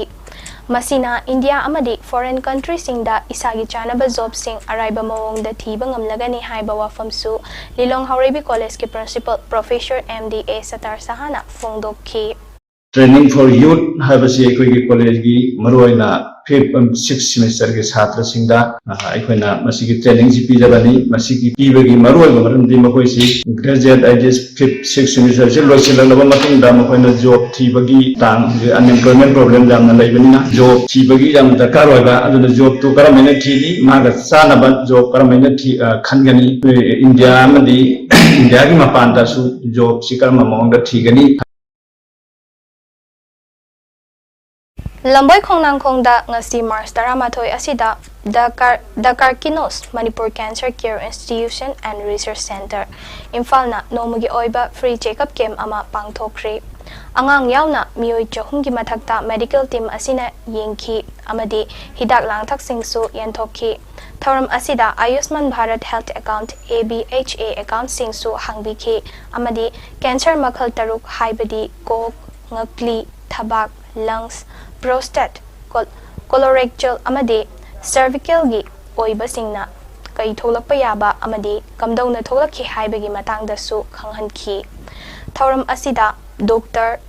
ꯃꯁꯤꯅ India ꯑꯃꯗꯤ foreign countryꯁꯤꯡꯗ ꯏꯁꯥꯒꯤ ꯆꯥꯅꯕ jobꯁꯤꯡ ꯑꯔꯥꯏꯕ ꯃꯑꯣꯡꯗ ꯊꯤꯕ ꯉꯝꯂꯒꯅꯤ ꯍꯥꯏꯕ ꯋꯥꯐꯝꯁꯨ ꯂꯤꯂꯣꯡ ꯍꯥꯎꯔꯩꯕꯤ Collegeꯀꯤ Principal Professor M D A Satar Sahaꯅ ꯐꯣꯡꯗꯣꯛꯈꯤ꯫ Training for Youth ꯍꯥꯏꯕꯁꯤ ꯑꯩꯈꯣꯏꯒꯤ collegeꯀꯤ ꯃꯔꯨꯑꯣꯏꯅ ꯐꯤꯐ ꯁꯤꯛꯁ ꯁꯤꯃꯤꯁꯇꯔꯒꯤ ꯁꯥꯇ꯭ꯔꯁꯤꯡꯗ ꯑꯩꯈꯣꯏꯅ ꯃꯁꯤꯒꯤ ꯇ꯭ꯔꯦꯅꯤꯡꯁꯤ ꯄꯤꯖꯕꯅꯤ꯫ ꯃꯁꯤꯒꯤ ꯄꯤꯕꯒꯤ ꯃꯔꯨꯑꯣꯏꯕ ꯃꯔꯝꯗꯤ ꯃꯈꯣꯏꯁꯤ ꯒ꯭ꯔꯦꯖꯨꯑꯦꯠ ꯍꯥꯏꯗꯤ ꯐꯤꯐ ꯁꯤꯛꯁ ꯁꯤꯃꯤꯁꯇꯔꯁꯤ ꯂꯣꯏꯁꯤꯜꯂꯛꯂꯕ ꯃꯇꯨꯡꯗ ꯃꯈꯣꯏꯅ ꯖꯣꯕ ꯊꯤꯕꯒꯤ ꯇꯥꯡ, ꯍꯧꯖꯤꯛ ꯑꯟꯑꯦꯝꯄ꯭ꯂꯣꯏꯃꯦꯟ ꯄ꯭ꯔꯣꯕ꯭ꯂꯦꯝ ꯌꯥꯝꯅ ꯂꯩꯕꯅꯤꯅ ꯖꯣꯕ ꯊꯤꯕꯒꯤ ꯌꯥꯝꯅ ꯗꯔꯀꯥꯔ ꯑꯣꯏꯕ, ꯑꯗꯨꯅ ꯖꯣꯕꯇꯨ ꯀꯔꯝꯍꯥꯏꯅ ꯊꯤꯅꯤ, ꯃꯥꯒ ꯆꯥꯅꯕ ꯖꯣꯕ ꯀꯔꯝꯍꯥꯏꯅ ꯊꯤ-, ꯑ, ꯈꯟꯒꯅꯤ, ꯏꯟꯗꯤꯌꯥ ꯑꯃꯗꯤ ꯏꯟꯗꯤꯌꯥꯒꯤ ꯃꯄꯥꯟꯗꯁꯨ ꯖꯣꯕꯁꯤ ꯀꯔꯝꯕ ꯃꯑꯣꯡꯗ ꯊꯤꯒꯅꯤ꯫ ꯂꯝꯕꯣꯏ ꯈꯣꯡꯅꯥꯡꯈꯣꯡꯗ ꯉꯁꯤ ꯃꯥꯔꯆ ꯇꯔꯥꯃꯥꯊꯣꯏ ꯑꯁꯤꯗ The Car-, The Carkinos Manipur Cancer Care Institution and Research Center, ꯏꯝꯐꯥꯜꯅ ꯅꯣꯡꯃꯒꯤ ꯑꯣꯏꯕ ꯐ꯭ꯔꯤ ꯆꯦꯛꯑꯞ ꯀꯦꯝꯞ ꯑꯃ ꯄꯥꯡꯊꯣꯛꯈ꯭ꯔꯦ꯫ ꯑꯉꯥꯡ ꯌꯥꯎꯅ ꯃꯤꯑꯣꯏ ꯆꯍꯨꯝꯒꯤ ꯃꯊꯛꯇ ꯃꯦꯗꯤꯀꯦꯜ ꯇꯤꯝ ꯑꯁꯤꯅ ꯌꯦꯡꯈꯤ ꯑꯃꯗꯤ ꯍꯤꯗꯥꯛ ꯂꯥꯡꯊꯛꯁꯤꯡꯁꯨ ꯌꯦꯟꯊꯣꯛꯈꯤ꯫ ꯊꯧꯔꯝ ꯑꯁꯤꯗ Ayushman Bharat health account, A B H A, ꯑꯦꯀꯥꯎꯟꯠꯁꯤꯡꯁꯨ ꯍꯥꯡꯕꯤꯈꯤ ꯑꯃꯗꯤ ꯀꯦꯟꯁꯔ ꯃꯈꯜ ꯇꯔꯨꯛ, ꯍꯥꯏꯕꯗꯤ ꯀꯣꯛ, ꯉꯛꯂꯤ, ꯊꯕꯥꯛ, ꯂꯪꯁ, ꯄ꯭ꯔꯣꯁꯇꯦꯠ, ꯀꯣ-, ꯀꯣꯂꯣꯔꯦꯛꯇꯜ ꯑꯃꯗꯤ ꯁꯔꯚꯤꯀꯦꯜꯒꯤ ꯑꯣꯏꯕꯁꯤꯡꯅ ꯀꯩ ꯊꯣꯛꯂꯛꯄ ꯌꯥꯕ ꯑꯃꯗꯤ ꯀꯝꯗꯧꯅ ꯊꯣꯛꯂꯛꯈꯤ ꯍꯥꯏꯕꯒꯤ ꯃꯇꯥꯡꯗꯁꯨ ꯈꯪꯍꯟꯈꯤ꯫ ꯊꯧꯔꯝ ꯑꯁꯤꯗ doctor,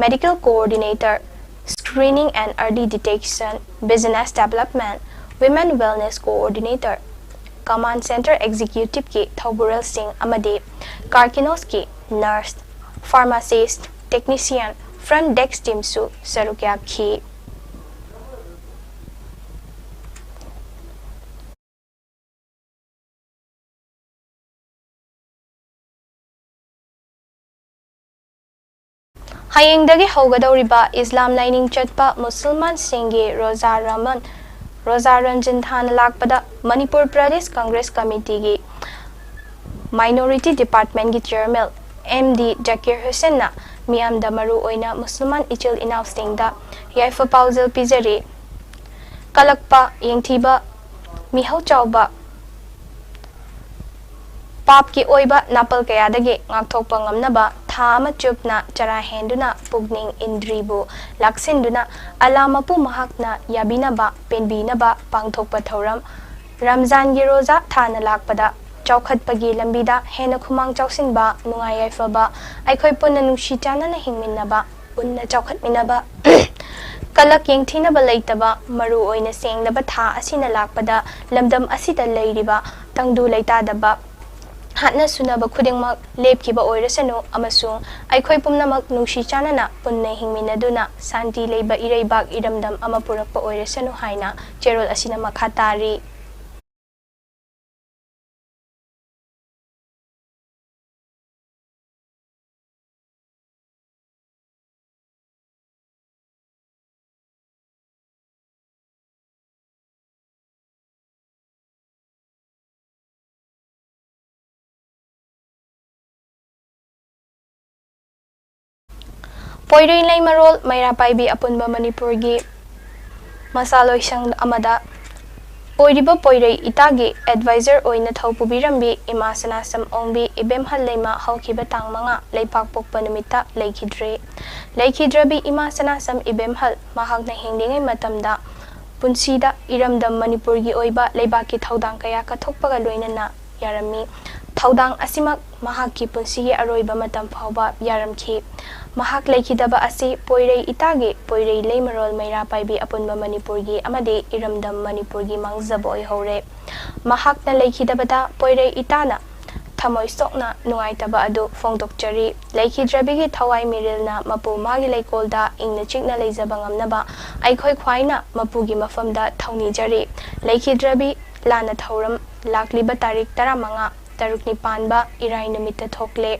medical coordinator, Screening and Early Detection, Business Development, Women Wellness Coordinator, Command Center Executive ꯀꯤ ꯊꯧꯕꯨꯔꯦꯜꯁꯤꯡ ꯑꯃꯗꯤ ꯀꯥꯔꯀꯤꯅꯣꯁꯀꯤ nurse, pharmacists, technician, front desk ꯇꯤꯝꯁꯨ ꯁꯔꯨꯛ ꯌꯥꯈꯤ꯫ ꯍꯌꯦꯡꯗꯒꯤ ꯍꯧꯒꯗꯧꯔꯤꯕ ꯏꯁꯂꯥꯝ ꯂꯥꯏꯅꯤꯡ ꯆꯠꯄ ꯃꯨꯁꯜꯃꯥꯟꯁꯤꯡꯒꯤ ꯔꯣꯖꯥ ꯔꯃꯟ, ꯔꯣꯖꯥ ꯔꯝꯖꯥꯟ ꯊꯥꯅ ꯂꯥꯛꯄꯗ ꯃꯅꯤꯄꯨꯔ ꯄ꯭ꯔꯗꯦꯁ ꯀꯪꯒ꯭ꯔꯦꯁ ꯀꯃꯤꯇꯤꯒꯤ ꯃꯥꯏꯅꯣꯔꯤꯇꯤ ꯗꯤꯄꯥꯔꯠꯃꯦꯟꯒꯤ ꯆꯤꯌꯔꯃꯦꯟ M D ꯖꯀꯤꯔ ꯍꯨꯁꯦꯟꯅ ꯃꯤꯌꯥꯝꯗ, ꯃꯔꯨ ꯑꯣꯏꯅ ꯃꯨꯁꯜꯃꯥꯟ ꯏꯆꯤꯜ ꯏꯅꯥꯎꯁꯤꯡꯗ ꯌꯥꯏꯐ ꯄꯥꯎꯖꯦꯜ ꯄꯤꯖꯔꯤ꯫ ꯀꯂꯛꯄ, ꯌꯦꯡꯊꯤꯕ, ꯃꯤꯍꯧ ꯆꯥꯎꯕ, ꯄꯥꯞꯀꯤ ꯑꯣꯏꯕ ꯅꯥꯄꯜ ꯀꯌꯥꯗꯒꯤ ꯉꯥꯛꯊꯣꯛꯄ ꯉꯝꯅꯕ ꯊꯥ ꯑꯃ ꯆꯨꯞꯅ ꯆꯔꯥ ꯍꯦꯟꯗꯨꯅ ꯄꯨꯛꯅꯤꯡ ꯏꯟꯗ꯭ꯔꯤꯕꯨ ꯂꯥꯛꯁꯤꯟꯗꯨꯅ ꯑꯜꯂꯥ ꯃꯄꯨ ꯃꯍꯥꯛꯅ ꯌꯥꯕꯤꯅꯕ ꯄꯦꯟꯕꯤꯅꯕ ꯄꯥꯡꯊꯣꯛꯄ ꯊꯧꯔꯝ ꯔꯝꯖꯥꯟꯒꯤ ꯔꯣꯖꯥ ꯊꯥꯅ ꯂꯥꯛꯄꯗ ꯆꯥꯎꯈꯠꯄꯒꯤ ꯂꯝꯕꯤꯗ ꯍꯦꯟꯅ ꯈꯨꯃꯥꯡ ꯆꯥꯎꯁꯤꯟꯕ, ꯅꯨꯡꯉꯥꯏ ꯌꯥꯏꯐꯕ, ꯑꯩꯈꯣꯏ ꯄꯨꯟꯅ ꯅꯨꯡꯁꯤ ꯆꯥꯟꯅꯅ ꯍꯤꯡꯃꯤꯟꯅꯕ, ꯄꯨꯟꯅ ꯆꯥꯎꯈꯠꯃꯤꯟꯅꯕ, ꯀꯂꯛ ꯌꯦꯡꯊꯤꯅꯕ ꯂꯩꯇꯕ, ꯃꯔꯨ ꯑꯣꯏꯅ ꯁꯦꯡꯂꯕ ꯊꯥ ꯑꯁꯤꯅ ꯂꯥꯛꯄꯗ ꯂꯝꯗꯝ ꯑꯁꯤꯗ ꯂꯩꯔꯤꯕ ꯇꯪꯗꯨ ꯂꯩꯇꯥꯗꯕ, ꯍꯥꯠꯅ ꯁꯨꯅꯕ ꯈꯨꯗꯤꯡꯃꯛ ꯂꯦꯞꯈꯤꯕ ꯑꯣꯏꯔꯁꯅꯨ ꯑꯃꯁꯨꯡ ꯑꯩꯈꯣꯏ ꯄꯨꯝꯅꯃꯛ ꯅꯨꯡꯁꯤ ꯆꯥꯟꯅꯅ ꯄꯨꯟꯅ ꯍꯤꯡꯃꯤꯟꯅꯗꯨꯅ ꯁꯥꯟꯇꯤ ꯂꯩꯕ ꯏꯔꯩꯕꯥꯛ ꯏꯔꯝꯗꯝ ꯑꯃ ꯄꯨꯔꯛꯄ ꯑꯣꯏꯔꯁꯅꯨ ꯍꯥꯏꯅ ꯆꯦꯔꯣꯜ ꯑꯁꯤꯅ ꯃꯈꯥ ꯇꯥꯔꯤ꯫ ꯄꯣꯏꯔꯩ ꯂꯩꯃꯔꯣꯜ ꯃꯩꯔꯥ ꯄꯥꯏꯕꯤ ꯑꯄꯨꯟꯕ ꯃꯅꯤꯄꯨꯔꯒꯤ ꯃꯁꯥꯂꯣꯏꯁꯪ ꯑꯃꯗ ꯑꯣꯏꯔꯤꯕ ꯄꯣꯏꯔꯩ ꯏꯇꯥꯒꯤ ꯑꯦꯗꯚꯥꯏꯖꯔ ꯑꯣꯏꯅ ꯊꯧ ꯄꯨꯕꯤꯔꯝꯕꯤ ꯏꯃꯥ ꯁꯅꯥꯁꯝ ꯑꯣꯡꯕꯤ ꯏꯕꯦꯝꯍꯜ ꯂꯩꯃ ꯍꯧꯈꯤꯕ ꯇꯥꯡ ꯃꯉꯥ ꯂꯩꯄꯥꯛꯄꯣꯛꯄ ꯅꯨꯃꯤꯠꯇ ꯂꯩꯈꯤꯗ꯭ꯔꯦ꯫ ꯂꯩꯈꯤꯗ꯭ꯔꯕꯤ ꯏꯃꯥ ꯁꯅꯥꯁꯝ ꯏꯕꯦꯝꯍꯜ ꯃꯍꯥꯛꯅ ꯍꯤꯡꯂꯤꯉꯩ ꯃꯇꯝꯗ ꯄꯨꯟꯁꯤꯗ ꯏꯔꯝꯗꯝ ꯃꯅꯤꯄꯨꯔꯒꯤ ꯑꯣꯏꯕ ꯂꯩꯕꯥꯛꯀꯤ ꯊꯧꯗꯥꯡ ꯀꯌꯥ ꯀꯠꯊꯣꯛꯄꯒ ꯂꯣꯏꯅꯅ ꯌꯥꯔꯝꯃꯤ꯫ ꯊꯧꯗꯥꯡ ꯑꯁꯤꯃꯛ ꯃꯍꯥꯛꯀꯤ ꯄꯨꯟꯁꯤꯒꯤ ꯑꯔꯣꯏꯕ ꯃꯇꯝ ꯐꯥꯎꯕ ꯌꯥꯔꯝꯈꯤ꯫ ꯃꯍꯥꯛ ꯂꯩꯈꯤꯗꯕ ꯑꯁꯤ ꯄꯣꯏꯔꯩ ꯏꯇꯥꯒꯤ ꯄꯣꯏꯔꯩ ꯂꯩꯃꯔꯣꯜ ꯃꯩꯔꯥ ꯄꯥꯏꯕꯤ ꯑꯄꯨꯟꯕ ꯃꯅꯤꯄꯨꯔꯒꯤ ꯑꯃꯗꯤ ꯏꯔꯝꯗꯝ ꯃꯅꯤꯄꯨꯔꯒꯤ ꯃꯥꯡꯖꯕ ꯑꯣꯏꯍꯧꯔꯦ꯫ ꯃꯍꯥꯛꯅ ꯂꯩꯈꯤꯗꯕꯗ ꯄꯣꯏꯔꯩ ꯏꯇꯥꯅ ꯊꯃꯣꯏ ꯁꯣꯛꯅ ꯅꯨꯡꯉꯥꯏꯇꯕ ꯑꯗꯨ ꯐꯣꯡꯗꯣꯛꯆꯔꯤ꯫ ꯂꯩꯈꯤꯗ꯭ꯔꯕꯤꯒꯤ ꯊꯋꯥꯏ ꯃꯤꯔꯤꯜꯅ ꯃꯄꯨ ꯃꯥꯒꯤ ꯂꯩꯀꯣꯜꯗ ꯏꯪꯅ ꯆꯤꯛꯅ ꯂꯩꯖꯕ ꯉꯝꯅꯕ ꯑꯩꯈꯣꯏ ꯈ꯭ꯋꯥꯏꯅ ꯃꯄꯨꯒꯤ ꯃꯐꯝꯗ ꯊꯧꯅꯤꯖꯔꯤ꯫ ꯂꯩꯈꯤꯗ꯭ꯔꯕꯤ ꯂꯥꯟꯅ ꯊꯧꯔꯝ ꯂꯥꯛꯂꯤꯕ ꯇꯥꯔꯤꯛ ꯇꯔꯥꯃꯉꯥ, ꯇꯔꯨꯛꯅꯤ ꯄꯥꯟꯕ ꯏꯔꯥꯏ ꯅꯨꯃꯤꯠꯇ ꯊꯣꯛꯂꯦ꯫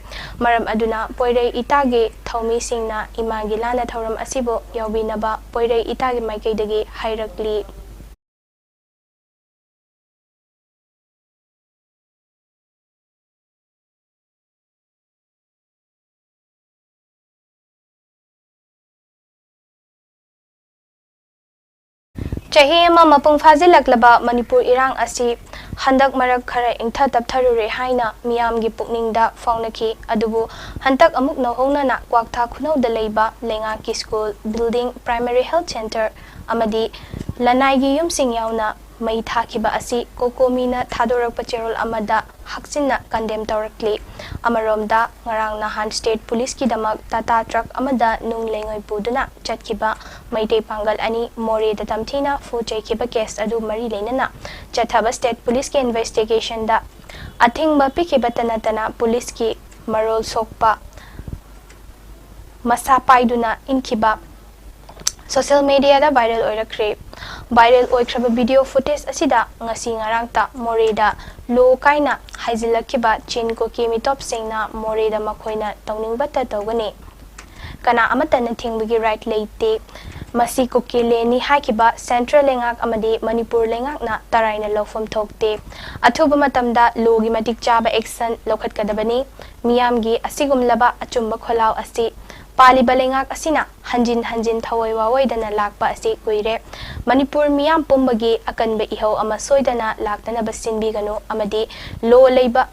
ꯃꯔꯝ ꯑꯗꯨꯅ ꯄꯣꯏꯔꯩ ꯏꯇꯥꯒꯤ ꯊꯧꯃꯤꯁꯤꯡꯅ ꯏꯃꯥꯒꯤ ꯂꯥꯟꯅ ꯊꯧꯔꯝ ꯑꯁꯤꯕꯨ ꯌꯥꯎꯕꯤꯅꯕ ꯄꯣꯏꯔꯩ ꯏꯇꯥꯒꯤ ꯃꯥꯏꯀꯩꯗꯒꯤ ꯍꯥꯏꯔꯛꯂꯤ꯫ ꯆꯍꯤ ꯑꯃ ꯃꯄꯨꯡ ꯐꯥꯖꯤꯜꯂꯛꯂꯕ ꯃꯅꯤꯄꯨꯔ ꯏꯔꯥꯡ ꯑꯁꯤ ꯍꯟꯗꯛ ꯃꯔꯛ ꯈꯔ ꯏꯪꯊ ꯇꯞꯊꯔꯨꯔꯦ ꯍꯥꯏꯅ ꯃꯤꯌꯥꯝꯒꯤ ꯄꯨꯛꯅꯤꯡꯗ ꯐꯥꯎꯅꯈꯤ꯫ ꯑꯗꯨꯕꯨ ꯍꯟꯗꯛ ꯑꯃꯨꯛ ꯅꯧꯍꯧꯅꯅ ꯀ꯭ꯋꯥꯛꯊꯥ ꯈꯨꯅꯧꯗ ꯂꯩꯕ ꯂꯩꯉꯥꯛꯀꯤ school, building, primary health centre ꯑꯃꯗꯤ ꯂꯅꯥꯏꯒꯤ ꯌꯨꯝꯁꯤꯡ ꯌꯥꯎꯅ ꯃꯩ ꯊꯥꯈꯤꯕ ꯑꯁꯤ ꯀꯣꯀꯣꯃꯤꯅ ꯊꯥꯗꯣꯔꯛꯄ ꯆꯦꯔꯣꯜ ꯑꯃꯗ ꯍꯛꯆꯤꯟꯅ condemn ꯇꯧꯔꯛꯂꯤ꯫ ꯑꯃꯔꯣꯝꯗ, ꯉꯔꯥꯡ ꯅꯍꯥꯟ state policeꯀꯤꯗꯃꯛ Tata truck ꯑꯃꯗ ꯅꯨꯡ ꯂꯩꯉꯣꯏ ꯄꯨꯗꯨꯅ ꯆꯠꯈꯤꯕ ꯃꯩꯇꯩ ꯄꯥꯡꯒꯜ ꯑꯅꯤ ꯃꯣꯔꯦꯗ ꯇꯝꯊꯤꯅ ꯐꯨ ꯆꯩꯈꯤꯕ case ꯑꯗꯨ ꯃꯔꯤ ꯂꯩꯅꯅ ꯆꯠꯊꯕ state policeꯀꯤ investigationꯗ ꯑꯊꯤꯡꯕ ꯄꯤꯈꯤꯕꯇ ꯅꯠꯇꯅ policeꯀꯤ ꯃꯔꯣꯜ ꯁꯣꯛꯄ ꯃꯁꯥ ꯄꯥꯏꯗꯨꯅ ꯏꯟꯈꯤꯕ social mediaꯗ viral ꯑꯣꯏꯔꯛꯈ꯭ꯔꯦ꯫ Viral ꯑꯣꯏꯈ꯭ꯔꯕ video footage ꯑꯁꯤꯗ ꯉꯁꯤ ꯉꯔꯥꯡꯇ ꯃꯣꯔꯦꯗ ꯂꯣ ꯀꯥꯏꯅ ꯍꯥꯏꯖꯤꯜꯂꯛꯈꯤꯕ ꯆꯤꯟ ꯀꯨꯀꯤ ꯃꯤꯇꯣꯞꯁꯤꯡꯅ ꯃꯣꯔꯦꯗ ꯃꯈꯣꯏꯅ ꯇꯧꯅꯤꯡꯕꯇ ꯇꯧꯒꯅꯤ, ꯀꯅꯥ ꯑꯃꯠꯇꯅ ꯊꯤꯡꯕꯒꯤ right ꯂꯩꯇꯦ, ꯃꯁꯤ ꯀꯨꯀꯤ landꯅꯤ ꯍꯥꯏꯈꯤꯕ central ꯂꯩꯉꯥꯛ ꯑꯃꯗꯤ ꯃꯅꯤꯄꯨꯔ ꯂꯩꯉꯥꯛꯅ ꯇꯔꯥꯏꯅ ꯂꯧꯐꯝ ꯊꯣꯛꯇꯦ꯫ ꯑꯊꯨꯕ ꯃꯇꯝꯗ ꯂꯣꯒꯤ ꯃꯇꯤꯛ ꯆꯥꯕ action ꯂꯧꯈꯠꯀꯗꯕꯅꯤ꯫ ꯃꯤꯌꯥꯝꯒꯤ ꯑꯁꯤꯒꯨꯝꯂꯕ ꯑꯆꯨꯝꯕ ꯈꯣꯜꯂꯥꯎ ꯑꯁꯤ ꯄꯥꯜꯂꯤꯕ ꯂꯩꯉꯥꯛ ꯑꯁꯤꯅ ꯍꯟꯖꯤꯟ ꯍꯟꯖꯤꯟ ꯊꯑꯣꯏ ꯋꯥꯑꯣꯏꯗꯅ ꯂꯥꯛꯄ ꯑꯁꯤ ꯀꯨꯏꯔꯦ꯫ ꯃꯅꯤꯄꯨꯔ ꯃꯤꯌꯥꯝ ꯄꯨꯝꯕꯒꯤ ꯑꯀꯟꯕ ꯏꯍꯧ ꯑꯃ ꯁꯣꯏꯗꯅ ꯂꯥꯛꯇꯅꯕ ꯁꯤꯟꯕꯤꯒꯅꯨ ꯑꯃꯗꯤ ꯂꯣ ꯂꯩꯕ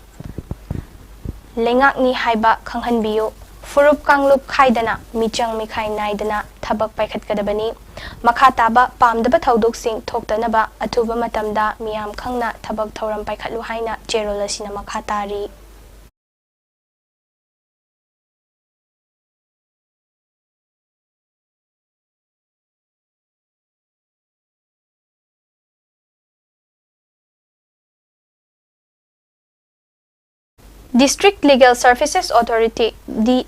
ꯂꯩꯉꯥꯛꯅꯤ ꯍꯥꯏꯕ ꯈꯪꯍꯟꯕꯤꯌꯨ꯫ ꯐꯨꯔꯨꯞ ꯀꯥꯡꯂꯨꯞ ꯈꯥꯏꯗꯅ, ꯃꯤꯆꯪ ꯃꯤꯈꯥꯏ ꯅꯥꯏꯗꯅ ꯊꯕꯛ ꯄꯥꯏꯈꯠꯀꯗꯕꯅꯤ꯫ ꯃꯈꯥ ꯇꯥꯕ ꯄꯥꯝꯗꯕ ꯊꯧꯗꯣꯛꯁꯤꯡ ꯊꯣꯛꯇꯅꯕ ꯑꯊꯨꯕ ꯃꯇꯝꯗ ꯃꯤꯌꯥꯝ ꯈꯪꯅ ꯊꯕꯛ ꯊꯧꯔꯝ ꯄꯥꯏꯈꯠꯂꯨ ꯍꯥꯏꯅ ꯆꯦꯔꯣꯜ ꯑꯁꯤꯅ ꯃꯈꯥ ꯇꯥꯔꯤ꯫ District Legal Services Authority, D-,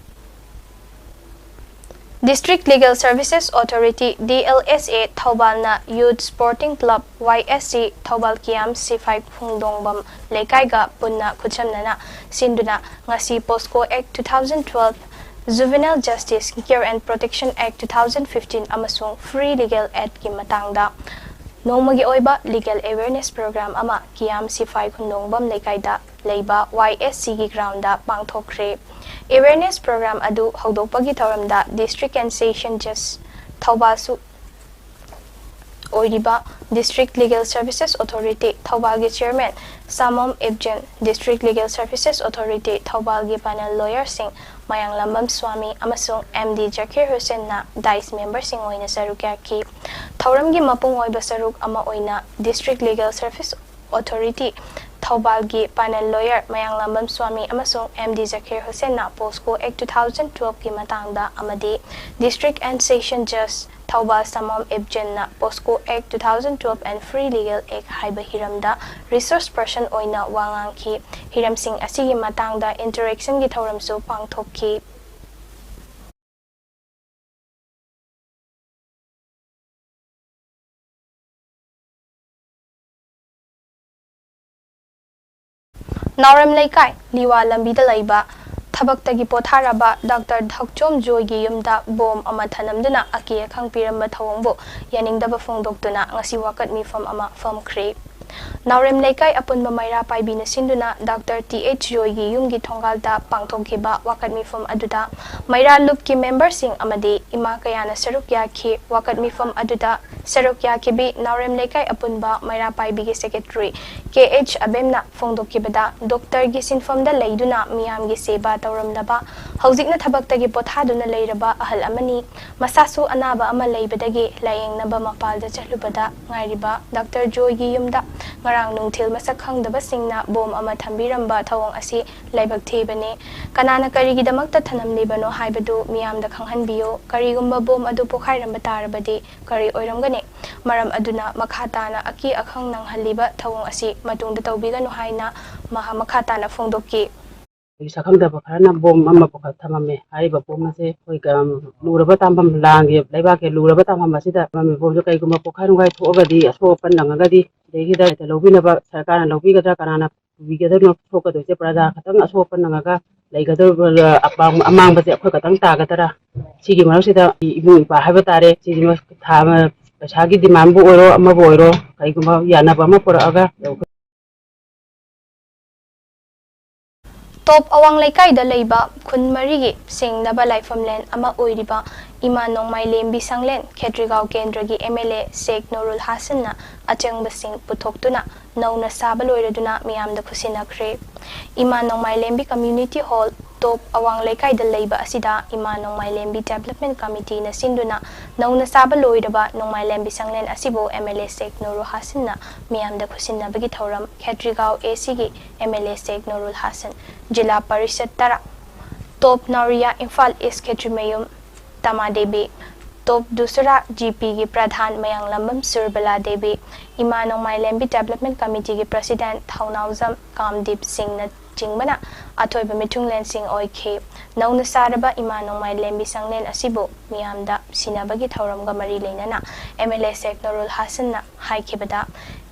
District Legal Services Authority, D L S A, ꯊꯧꯕꯥꯜꯅ Youth Sporting Club, Y S C, Thoubal ꯀꯤꯌꯥꯝ ꯁꯤꯐꯥꯏ ꯈꯣꯡꯗꯣꯡꯕꯝ ꯂꯩꯀꯥꯏꯒ ꯄꯨꯟꯅ ꯈꯨꯠꯁꯝꯅꯅ ꯁꯤꯟꯗꯨꯅ ꯉꯁꯤ POCSO Act two thousand twelve, Juvenile Justice Care and Protection Act two thousand fifteen ꯑꯃꯁꯨꯡ Free Legal Aidꯀꯤ ꯃꯇꯥꯡꯗ ꯅꯣꯡꯃꯒꯤ ꯑꯣꯏꯕ legal awareness program ꯑꯃ ꯀꯤꯌꯥꯝ ꯁꯤꯐꯥꯏ ꯈꯨꯟꯗꯣꯡꯕꯝ ꯂꯩꯀꯥꯏꯗ ꯂꯩꯕ Y S Cꯒꯤ groundꯗ ꯄꯥꯡꯊꯣꯛꯈ꯭ꯔꯦ꯫ Awareness program ꯑꯗꯨ ꯍꯧꯗꯣꯛꯄꯒꯤ ꯊꯧꯔꯝꯗ District and Session Judge ꯊꯧꯕꯥꯜꯁꯨ ꯑꯣꯏꯔꯤꯕ District Legal Services Authority ꯊꯧꯕꯥꯜꯒꯤ Chairman ꯁꯥꯃꯣꯝ ꯏꯕꯖꯦꯟ, District Legal Services Authority ꯊꯧꯕꯥꯜꯒꯤ panel lawyerꯁꯤꯡ ꯃꯌꯥꯡꯂꯝꯕꯝ ꯁ꯭ꯋꯥꯃꯤ ꯑꯃꯁꯨꯡ M D ꯖꯀꯤꯔ ꯍꯨꯁꯦꯟꯅ dais memberꯁꯤꯡ ꯑꯣꯏꯅ ꯁꯔꯨꯛ ꯌꯥꯈꯤ꯫ ꯊꯧꯔꯝꯒꯤ ꯃꯄꯨꯡ ꯑꯣꯏꯕ ꯁꯔꯨꯛ ꯑꯃ ꯑꯣꯏꯅ District Legal Service Authority ꯊꯧꯕꯥꯜꯒꯤ panel lawyer ꯃꯌꯥꯡꯂꯝꯕꯝ ꯁ꯭ꯋꯥꯃꯤ ꯑꯃꯁꯨꯡ M D ꯖꯀꯤꯔ ꯍꯨꯁꯦꯟꯅ POCSO Act two thousand twelveꯀꯤ ꯃꯇꯥꯡꯗ ꯑꯃꯗꯤ District and Session Judge Thoubal ꯁꯥꯃꯣꯝ ꯏꯕꯖꯦꯟꯅ POCSO Act two thousand twelve and Free Legal Act ꯍꯥꯏꯕ ꯍꯤꯔꯝꯗ resource person ꯑꯣꯏꯅ ꯋꯥ ꯉꯥꯡꯈꯤ꯫ ꯍꯤꯔꯝꯁꯤꯡ ꯑꯁꯤꯒꯤ ꯃꯇꯥꯡꯗ interactionꯒꯤ ꯊꯧꯔꯝꯁꯨ ꯄꯥꯡꯊꯣꯛꯈꯤ꯫ ꯅꯥꯎꯔꯦꯝ ꯂꯩꯀꯥꯏ ꯂꯤꯋꯥ ꯂꯝꯕꯤꯗ ꯂꯩꯕ ꯊꯕꯛꯇꯒꯤ ꯄꯣꯊꯥꯔꯕ ꯗꯥꯛꯇꯔ ꯙꯛꯆꯣꯝ ꯖꯣꯏꯒꯤ ꯌꯨꯝꯗ ꯕꯣꯝ ꯑꯃ ꯊꯅꯝꯗꯨꯅ ꯑꯀꯤ ꯑꯈꯪ ꯄꯤꯔꯝꯕ ꯊꯧꯑꯣꯡꯕꯨ ꯌꯥꯅꯤꯡꯗꯕ ꯐꯣꯡꯗꯣꯛꯇꯨꯅ ꯉꯁꯤ ꯋꯥꯀꯠ ꯃꯤꯐꯝ ꯑꯃ ꯐꯝꯈ꯭ꯔꯦ꯫ ꯅꯥꯎꯔꯦꯝ ꯂꯩꯀꯥꯏ ꯑꯄꯨꯟꯕ ꯃꯩꯔꯥ ꯄꯥꯏꯕꯤꯅ ꯁꯤꯟꯗꯨꯅ ꯗꯥꯛꯇꯔ ꯇꯤ ꯑꯩꯆ ꯖꯣꯏꯒꯤ ꯌꯨꯝꯒꯤ ꯊꯣꯡꯒꯥꯜꯗ ꯄꯥꯡꯊꯣꯛꯈꯤꯕ ꯋꯥꯀꯠ ꯃꯤꯐꯝ ꯑꯗꯨꯗ ꯃꯩꯔꯥ ꯂꯨꯞꯀꯤ memberꯁꯤꯡ ꯑꯃꯗꯤ ꯏꯃꯥ ꯀꯌꯥꯅ ꯁꯔꯨꯛ ꯌꯥꯈꯤ꯫ ꯋꯥꯀꯠ ꯃꯤꯐꯝ ꯑꯗꯨꯗ ꯁꯔꯨꯛ ꯌꯥꯈꯤꯕꯤ ꯅꯥꯎꯔꯦꯝ ꯂꯩꯀꯥꯏ ꯑꯄꯨꯟꯕ ꯃꯩꯔꯥ ꯄꯥꯏꯕꯤꯒꯤ secretary ꯀꯦ ꯑꯩꯆ ꯑꯕꯦꯝꯅ ꯐꯣꯡꯗꯣꯛꯈꯤꯕꯗ, ꯗꯣꯛꯇꯔꯒꯤ ꯁꯤꯟꯐꯝꯗ ꯂꯩꯗꯨꯅ ꯃꯤꯌꯥꯝꯒꯤ ꯁꯦꯕꯥ ꯇꯧꯔꯝꯂꯕ, ꯍꯧꯖꯤꯛꯅ ꯊꯕꯛꯇꯒꯤ ꯄꯣꯊꯥꯗꯨꯅ ꯂꯩꯔꯕ ꯑꯍꯜ ꯑꯃꯅꯤ꯫ ꯃꯁꯥꯁꯨ ꯑꯅꯥꯕ ꯑꯃ ꯂꯩꯕꯗꯒꯤ ꯂꯥꯌꯦꯡꯅꯕ ꯃꯄꯥꯜꯗ ꯆꯠꯂꯨꯕꯗ ꯉꯥꯏꯔꯤꯕ ꯗꯥꯛꯇꯔ ꯖꯣꯏꯒꯤ ꯌꯨꯝꯗ ꯉꯔꯥꯡ ꯅꯨꯡꯊꯤꯜ ꯃꯁꯛ ꯈꯪꯗꯕꯁꯤꯡꯅ ꯕꯣꯝ ꯑꯃ ꯊꯝꯕꯤꯔꯝꯕ ꯊꯧꯑꯣꯡ ꯑꯁꯤ ꯂꯥꯏꯕꯛ ꯊꯤꯕꯅꯤ꯫ ꯀꯅꯥꯅ ꯀꯔꯤꯒꯤꯗꯃꯛꯇ ꯊꯅꯝꯂꯤꯕꯅꯣ ꯍꯥꯏꯕꯗꯨ ꯃꯤꯌꯥꯝꯗ ꯈꯪꯍꯟꯕꯤꯌꯨ꯫ ꯀꯔꯤꯒꯨꯝꯕ ꯕꯣꯝ ꯑꯗꯨ ꯄꯣꯈꯥꯏꯔꯝꯕ ꯇꯥꯔꯕꯗꯤ ꯀꯔꯤ ꯑꯣꯏꯔꯝꯒꯅꯤ? ꯃꯔꯝ ꯑꯗꯨꯅ ꯃꯈꯥ ꯇꯥꯅ ꯑꯀꯤ ꯑꯈꯪ ꯅꯪꯍꯜꯂꯤꯕ ꯊꯧꯑꯣꯡ ꯑꯁꯤ ꯃꯇꯨꯡꯗ ꯇꯧꯕꯤꯒꯅꯨ ꯍꯥꯏꯅ ꯃꯍꯥꯛ ꯃꯈꯥ ꯇꯥꯅ ꯐꯣꯡꯗꯣꯛꯈꯤ꯫ ꯑꯩꯈꯣꯏꯒꯤ ꯁꯛꯈꯪꯗꯕ ꯈꯔꯅ ꯕꯣꯝ ꯑꯃ ꯄꯨꯈꯠ ꯊꯝꯃꯝꯃꯦ꯫ ꯍꯥꯏꯔꯤꯕ ꯕꯣꯝ ꯑꯁꯦ ꯑꯩꯈꯣꯏ ꯀ-, ꯂꯨꯔꯕ ꯇꯥꯡꯐꯝ, ꯂꯥꯟꯒꯤ ꯂꯩꯕꯥꯛꯀꯤ ꯂꯨꯔꯕ ꯇꯥꯡꯐꯝ ꯑꯁꯤꯗ ꯊꯝꯃꯝꯃꯤ ꯕꯣꯝꯁꯦ ꯀꯩꯒꯨꯝꯕ ꯄꯣꯈꯥꯏ ꯅꯨꯡꯈꯥꯏ ꯊꯣꯛꯑꯒꯗꯤ, ꯑꯁꯣꯛ ꯑꯄꯟ ꯅꯪꯉꯒꯗꯤ, ꯁꯤꯗꯩꯁꯤꯗ ꯂꯧꯕꯤꯅꯕ ꯁꯔꯀꯥꯔꯅ ꯂꯧꯕꯤꯒꯗ꯭ꯔꯥ, ꯀꯅꯥꯅ ꯄꯨꯕꯤꯒꯗꯕꯅꯣ? ꯁꯣꯛꯀꯗꯣꯏꯁꯦ ꯄ꯭ꯔꯖꯥ ꯈꯛꯇꯪ ꯑꯁꯣꯛ ꯑꯄꯟ ꯅꯪꯉꯒ ꯂꯩꯒꯗꯧꯔꯤꯕ ꯑꯄꯥꯡ-, ꯑꯃꯥꯡꯕꯁꯦ ꯑꯩꯈꯣꯏ ꯈꯛꯇꯪ ꯇꯥꯒꯗ꯭ꯔꯥ? ꯁꯤꯒꯤ ꯃꯔꯛꯁꯤꯗ ꯏꯕꯨꯡ ꯏꯄ꯭ꯋꯥ ꯍꯥꯏꯕ ꯇꯥꯔꯦ, ꯁꯤꯒꯤ ꯃꯔꯛ-, ꯊꯥ ꯑꯃ ꯄꯩꯁꯥꯒꯤ demandꯕꯨ ꯑꯣꯏꯔꯣ, ꯑꯃꯕꯨ ꯑꯣꯏꯔꯣ, ꯀꯩꯒꯨꯝꯕ ꯌꯥꯅꯕ ꯑꯃ ꯄꯨꯔꯛꯑꯒ ꯇꯣꯞ ꯑꯋꯥꯡ ꯂꯩꯀꯥꯏꯗ ꯂꯩꯕ ꯈꯨꯟ ꯃꯔꯤꯒꯤ ꯁꯦꯡꯅꯕ ꯂꯥꯏꯐꯝꯂꯦꯟ ꯑꯃ ꯑꯣꯏꯔꯤꯕ ꯏꯃꯥ ꯅꯣꯡꯃꯥꯏꯂꯦꯝꯕꯤ ꯁꯪꯂꯦꯟ ꯈꯦꯇ꯭ꯔꯤꯒꯥꯎ ꯀꯦꯟꯗ꯭ꯔꯒꯤ ꯑꯦꯝ ꯑꯦꯜ ꯑꯦ ꯁꯦꯛ ꯅꯨꯔꯨꯜ ꯍꯥꯁꯟꯅ ꯑꯆꯪꯕꯁꯤꯡ ꯄꯨꯊꯣꯛꯇꯨꯅ ꯅꯧꯅ ꯁꯥꯕ ꯂꯣꯏꯔꯗꯨꯅ ꯃꯤꯌꯥꯝꯗ ꯈꯨꯠꯁꯤꯟꯅꯈ꯭ꯔꯦ꯫ ꯏꯃꯥ ꯅꯣꯡꯃꯥꯏꯂꯦꯝꯕꯤ ꯀꯝꯃ꯭ꯌꯨꯅꯤꯇꯤ ꯍꯣꯜ, ꯇꯣꯞ ꯑꯋꯥꯡ ꯂꯩꯀꯥꯏꯗ ꯂꯩꯕ ꯑꯁꯤꯗ ꯏꯃꯥ ꯅꯣꯡꯃꯥꯏꯂꯦꯝꯕꯤ ꯗꯦꯕꯂꯞꯃꯦꯟ ꯀꯃꯤꯇꯤꯅ ꯁꯤꯟꯗꯨꯅ ꯅꯧꯅ ꯁꯥꯕ ꯂꯣꯏꯔꯕ ꯅꯣꯡꯃꯥꯏꯂꯦꯝꯕꯤ ꯁꯪꯂꯦꯟ ꯑꯁꯤꯕꯨ ꯑꯦꯝ ꯑꯦꯜ ꯑꯦ ꯁꯦꯛ ꯅꯨꯔꯨꯜ ꯍꯥꯁꯟꯅ ꯃꯤꯌꯥꯝꯗ ꯈꯨꯠꯁꯤꯟꯅꯕꯒꯤ ꯊꯧꯔꯝ ꯈꯦꯇ꯭ꯔꯤꯒꯥꯎ ꯑꯦ ꯁꯤꯒꯤ ꯑꯦꯝ ꯑꯦꯜ ꯑꯦ ꯁꯦꯛ ꯅꯨꯔꯨꯜ ꯍꯥꯁꯟ, ꯖꯤꯂꯥ ꯄꯔꯤꯁꯠ ꯇꯔꯥ, ꯇꯣꯞ ꯅꯥꯎꯔꯤꯌꯥ, ꯏꯝꯐꯥꯜ ꯏꯁ ꯈꯦꯇ꯭ꯔꯤꯃꯌꯨꯝ ꯇꯃꯥ ꯗꯦꯕꯤ, ꯇꯣꯞ ꯗꯨꯁꯔꯥ ꯖꯤ ꯄꯤꯒꯤ ꯄ꯭ꯔꯙꯥꯟ ꯃꯌꯥꯡꯂꯝꯕꯝ ꯁꯨꯔꯕꯂꯥ ꯗꯦꯕꯤ, ꯏꯃꯥ ꯅꯣꯡꯃꯥꯏꯂꯦꯝꯕꯤ ꯗꯦꯕꯂꯞꯃꯦꯟ ꯀꯃꯤꯇꯤꯒꯤ ꯄ꯭ꯔꯁꯤꯗꯦꯟꯠ ꯊꯧꯅꯥꯎꯖꯝ ꯀꯥꯝꯗꯤꯞ ꯁꯤꯡꯅ ꯆꯤꯡꯕꯅ ꯑꯊꯣꯏꯕ ꯃꯤꯊꯨꯡꯂꯦꯟꯁꯤꯡ ꯑꯣꯏꯈꯤ꯫ ꯅꯧꯅ ꯁꯥꯔꯕ ꯏꯃꯥ ꯅꯣꯡꯃꯥꯏꯂꯦꯝꯕꯤ ꯁꯪꯂꯦꯟ ꯑꯁꯤꯕꯨ ꯃꯤꯌꯥꯝꯗ ꯁꯤꯟꯅꯕꯒꯤ ꯊꯧꯔꯝꯒ ꯃꯔꯤ ꯂꯩꯅꯅ ꯑꯦꯝ ꯑꯦꯜ ꯑꯦ ꯁꯦꯛ ꯅꯨꯔꯨꯜ ꯍꯥꯁꯟꯅ ꯍꯥꯏꯈꯤꯕꯗ,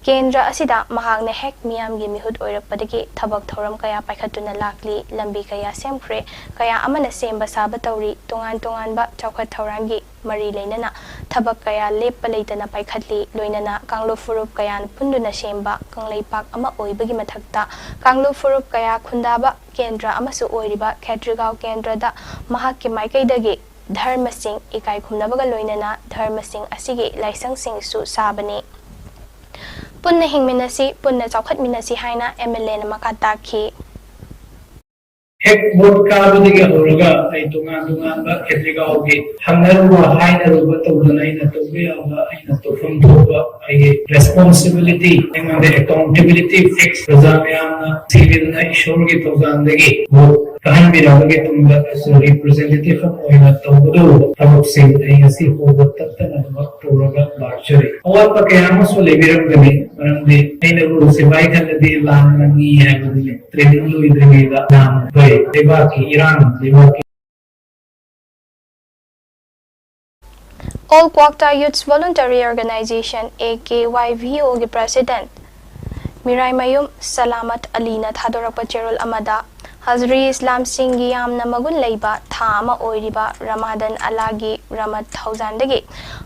ꯀꯦꯟꯗ꯭ꯔ ꯑꯁꯤꯗ ꯃꯍꯥꯛꯅ ꯍꯦꯛ ꯃꯤꯌꯥꯝꯒꯤ ꯃꯤꯍꯨꯠ ꯑꯣꯏꯔꯛꯄꯗꯒꯤ ꯊꯕꯛ ꯊꯧꯔꯝ ꯀꯌꯥ ꯄꯥꯏꯈꯠꯇꯨꯅ ꯂꯥꯛꯂꯤ, ꯂꯝꯕꯤ ꯀꯌꯥ ꯁꯦꯝꯈ꯭ꯔꯦ, ꯀꯌꯥ ꯑꯃꯅ ꯁꯦꯝꯕ ꯁꯥꯕ ꯇꯧꯔꯤ, ꯇꯣꯉꯥꯟ ꯇꯣꯉꯥꯟꯕ ꯆꯥꯎꯈꯠ ꯊꯧꯔꯥꯡꯒꯤ ꯃꯔꯤ ꯂꯩꯅꯅ ꯊꯕꯛ ꯀꯌꯥ ꯂꯦꯞꯄ ꯂꯩꯇꯅ ꯄꯥꯏꯈꯠꯂꯤ, ꯂꯣꯏꯅꯅ ꯀꯥꯡꯂꯨꯞ ꯐꯨꯔꯨꯞ ꯀꯌꯥꯅ ꯄꯨꯟꯗꯨꯅ ꯁꯦꯝꯕ ꯀꯪꯂꯩꯄꯥꯛ ꯑꯃ ꯑꯣꯏꯕꯒꯤ ꯃꯊꯛꯇ ꯀꯥꯡꯂꯨꯞ ꯐꯨꯔꯨꯞ ꯀꯌꯥ ꯈꯨꯟꯗꯥꯕ ꯀꯦꯟꯗ꯭ꯔ ꯑꯃꯁꯨ ꯑꯣꯏꯔꯤꯕ ꯈꯦꯇ꯭ꯔꯤꯒꯥꯎ ꯀꯦꯟꯗ꯭ꯔꯗ ꯃꯍꯥꯛꯀꯤ ꯃꯥꯏꯀꯩꯗꯒꯤ ꯙꯔꯃꯁꯤꯡ ꯏꯀꯥꯏ ꯈꯨꯝꯅꯕꯒ ꯂꯣꯏꯅꯅ ꯙꯔꯃꯁꯤꯡ ꯑꯁꯤꯒꯤ ꯂꯥꯏꯁꯪꯁꯤꯡꯁꯨ ꯁꯥꯕꯅꯤ꯫ ꯄꯨꯟꯅ ꯍꯤꯡꯃꯤꯟꯅꯁꯤ, ꯄꯨꯟꯅ ꯆꯥꯎꯈꯠꯃꯤꯟꯅꯁꯤ ꯍꯥꯏꯅ ꯑꯦꯝ ꯑꯦꯜ ꯑꯦꯅ ꯃꯈꯥ ꯇꯥꯈꯤ꯫ ꯍꯦꯛ ꯚꯣꯠ ꯀꯥꯕꯗꯒꯤ ꯍꯧꯔꯒ ꯑꯩ ꯇꯣꯉꯥꯟ ꯇꯣꯉꯥꯟꯕ ꯈꯦꯇ꯭ꯔꯤꯒꯥꯎꯒꯤ ꯍꯪꯅꯔꯨꯕ ꯍꯥꯏꯅꯔꯨꯕ ꯇꯧꯗꯅ ꯑꯩꯅ ꯇꯧꯕ ꯌꯥꯕ, ꯑꯩꯅ ꯇꯧꯐꯝ ꯊꯣꯛꯄ ꯑꯩꯒꯤ ꯔꯦꯁꯄꯣꯟꯁꯤꯕꯤꯂꯤꯇꯤ, ꯑꯩꯉꯣꯟꯗ ꯑꯦꯀꯥꯎꯟꯇꯦꯕꯤꯂꯤꯇꯤ ꯐꯤꯛꯁ, ꯄ꯭ꯔꯖꯥ ꯃꯌꯥꯝꯅ ꯁꯤꯕꯤꯗꯨꯅ ꯏꯁꯣꯔꯒꯤ ꯊꯧꯖꯥꯜꯗꯒꯤ ꯚꯣꯠ ꯀꯥꯍꯟꯕꯤꯔꯕꯒꯤ ꯇꯨꯡꯗ ꯔꯤꯄ꯭ꯔꯖꯦꯟꯇꯦꯇꯤꯚ ꯑꯃ ꯑꯣꯏꯅ ꯇꯧꯒꯗꯧꯕ ꯊꯕꯛꯁꯤꯡ ꯑꯩ ꯉꯁꯤ ꯐꯥꯎꯕ ꯇꯠꯇꯅ ꯊꯕꯛ ꯇꯧꯔꯒ ꯂꯥꯛꯆꯔꯤ꯫ ꯑꯋꯥꯠꯄ ꯀꯌꯥ ꯑꯃꯁꯨ ꯂꯩꯕꯤꯔꯝꯒꯅꯤ, ꯃꯔꯝꯗꯤ ꯑꯩꯅ ꯔꯨꯜꯁꯦ ꯄꯥꯏꯈꯠꯂꯗꯤ ꯂꯥꯟ ꯉꯝꯃꯤ ꯍꯥꯏꯕꯗꯨꯅꯤ꯫ ꯇ꯭ꯔꯦꯅꯤꯡ ꯂꯣꯏꯗ꯭ꯔꯤꯉꯩꯗ ꯂꯥꯟ ꯑꯩꯈꯣꯏ ꯂꯩꯕꯥꯛꯀꯤ ꯏꯔꯥꯡ, ꯂꯩꯕꯥꯛꯀꯤ All Kwakta Youths Voluntary Organization, A K Y V O ꯒꯤ ꯄ꯭ꯔꯁꯤꯗꯦꯟꯠ ꯃꯤꯔꯥꯏꯃꯌꯨꯝ ꯁꯂꯥꯃꯠ ꯑꯂꯤꯅ ꯊꯥꯗꯣꯔꯛꯄ ꯆꯦꯔꯣꯜ ꯑꯃꯗ, ꯍꯖꯔꯤ ꯏꯁꯂꯥꯝꯁꯤꯡꯒꯤ ꯌꯥꯝꯅ ꯃꯒꯨꯟ ꯂꯩꯕ ꯊꯥ ꯑꯃ ꯑꯣꯏꯔꯤꯕ ꯔꯃꯥꯗꯟ ꯑꯂꯥꯒꯤ ꯔꯃꯠ ꯊꯧꯖꯥꯟꯗꯒꯤ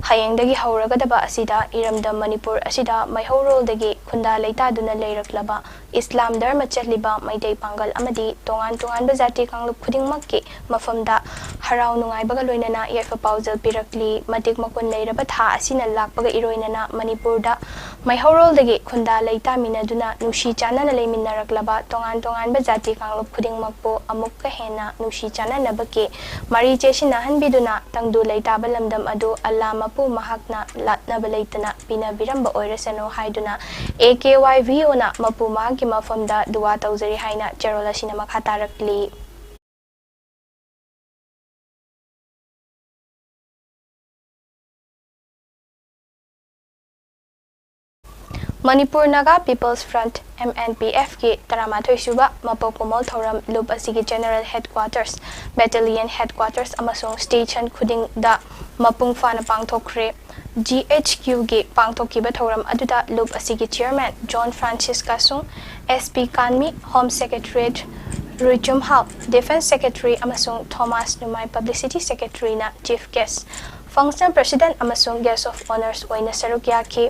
ꯍꯌꯦꯡꯗꯒꯤ ꯍꯧꯔꯒꯗꯕ ꯑꯁꯤꯗ ꯏꯔꯝꯗꯝ ꯃꯅꯤꯄꯨꯔ ꯑꯁꯤꯗ ꯃꯩꯍꯧꯔꯣꯜꯗꯒꯤ ꯈꯨꯟꯗꯥ ꯂꯩꯇꯥꯗꯨꯅ ꯂꯩꯔꯛꯂꯕ ꯏꯁꯂꯥꯝ ꯙꯔꯃ ꯆꯠꯂꯤꯕ ꯃꯩꯇꯩ ꯄꯥꯡꯒꯜ ꯑꯃꯗꯤ ꯇꯣꯉꯥꯟ ꯇꯣꯉꯥꯟꯕ ꯖꯥꯇꯤ ꯀꯥꯡꯂꯨꯞ ꯈꯨꯗꯤꯡꯃꯛꯀꯤ ꯃꯐꯝꯗ ꯍꯔꯥꯎ ꯅꯨꯡꯉꯥꯏꯕꯒ ꯂꯣꯏꯅꯅ ꯌꯥꯏꯐ ꯄꯥꯎꯖꯦꯜ ꯄꯤꯔꯛꯂꯤ꯫ ꯃꯇꯤꯛ ꯃꯒꯨꯟ ꯂꯩꯔꯕ ꯊꯥ ꯑꯁꯤꯅ ꯂꯥꯛꯄꯒ ꯏꯔꯣꯏꯅꯅ ꯃꯅꯤꯄꯨꯔꯗ ꯃꯩꯍꯧꯔꯣꯜꯗꯒꯤ ꯈꯨꯟꯗꯥ ꯂꯩꯇꯥꯃꯤꯟꯅꯗꯨꯅ ꯅꯨꯡꯁꯤ ꯆꯥꯟꯅꯅ ꯂꯩꯃꯤꯟꯅꯔꯛꯂꯕ ꯇꯣꯉꯥꯟ ꯇꯣꯉꯥꯟꯕ ꯖꯥꯇꯤ ꯀꯥꯡꯂꯨꯞ ꯈꯨꯗꯤꯡꯃꯛꯄꯨ ꯑꯃꯨꯛꯀ ꯍꯦꯟꯅ ꯅꯨꯡꯁꯤ ꯆꯥꯟꯅꯅꯕꯒꯤ ꯃꯔꯤ ꯆꯦꯁꯤꯟꯅꯍꯟꯕꯤꯗꯨꯅ ꯇꯪꯗꯨ ꯂꯩꯇꯥꯕ ꯂꯝꯗꯝ ꯑꯗꯨ ꯑꯜꯂꯥ ꯃꯄꯨ ꯃꯍꯥꯛꯅ ꯂꯥꯠꯅꯕ ꯂꯩꯇꯅ ꯄꯤꯅꯕꯤꯔꯝꯕ ꯑꯣꯏꯔꯁꯅꯨ ꯍꯥꯏꯗꯨꯅ ꯑꯦ ꯀꯦ ꯋꯥꯏ ꯚꯤ ꯑꯣꯅ ꯃꯄꯨ ꯃꯍꯥꯛꯀꯤ ꯃꯐꯝꯗ ꯗꯨꯋꯥ ꯇꯧꯖꯔꯤ ꯍꯥꯏꯅ ꯆꯦꯔꯣꯜ ꯑꯁꯤꯅ ꯃꯈꯥ ꯇꯥꯔꯛꯂꯤ꯫ Manipur Naga peoples front, M N P ꯑꯦꯐꯀꯤ ꯇꯔꯥꯃꯥꯊꯣꯏ ꯁꯨꯕ ꯃꯄꯣꯛ ꯀꯨꯝꯑꯣꯜ ꯊꯧꯔꯝ ꯂꯨꯞ ꯑꯁꯤꯒꯤ ꯖꯦꯅꯔꯦꯜ ꯍꯦꯗꯀ꯭ꯋꯥꯇꯔꯁ, ꯕꯦꯇꯥꯂꯤꯌꯟ ꯍꯦꯗꯀ꯭ꯋꯥꯇꯔꯁ ꯑꯃꯁꯨꯡ ꯁ꯭ꯇꯦꯁꯟ ꯈꯨꯗꯤꯡꯗ ꯃꯄꯨꯡ ꯐꯥꯅ ꯄꯥꯡꯊꯣꯛꯈ꯭ꯔꯦ꯫ ꯖꯤ ꯑꯩꯆ ꯀ꯭ꯌꯨꯒꯤ ꯄꯥꯡꯊꯣꯛꯈꯤꯕ ꯊꯧꯔꯝ ꯑꯗꯨꯗ ꯂꯨꯞ ꯑꯁꯤꯒꯤ chairman John Francis Kashung, S P Kanmi, home secretary Ruichumhao, defence secretary ꯑꯃꯁꯨꯡ ꯊꯣꯃꯥꯁ ꯅꯨꯃꯥꯏ, ꯄꯕ꯭ꯂꯤꯁꯤꯇꯤ ꯁꯦꯀ꯭ꯔꯦꯇꯔꯤꯅ ꯆꯤꯐ ꯒꯦꯁ, ꯐꯪꯁꯅꯦꯜ ꯄ꯭ꯔꯦꯁꯤꯗꯦꯟꯠ ꯑꯃꯁꯨꯡ ꯒꯦꯁ ꯑꯣꯐ ꯑꯣꯅꯔꯁ ꯑꯣꯏꯅ ꯁꯔꯨꯛ ꯌꯥꯈꯤ꯫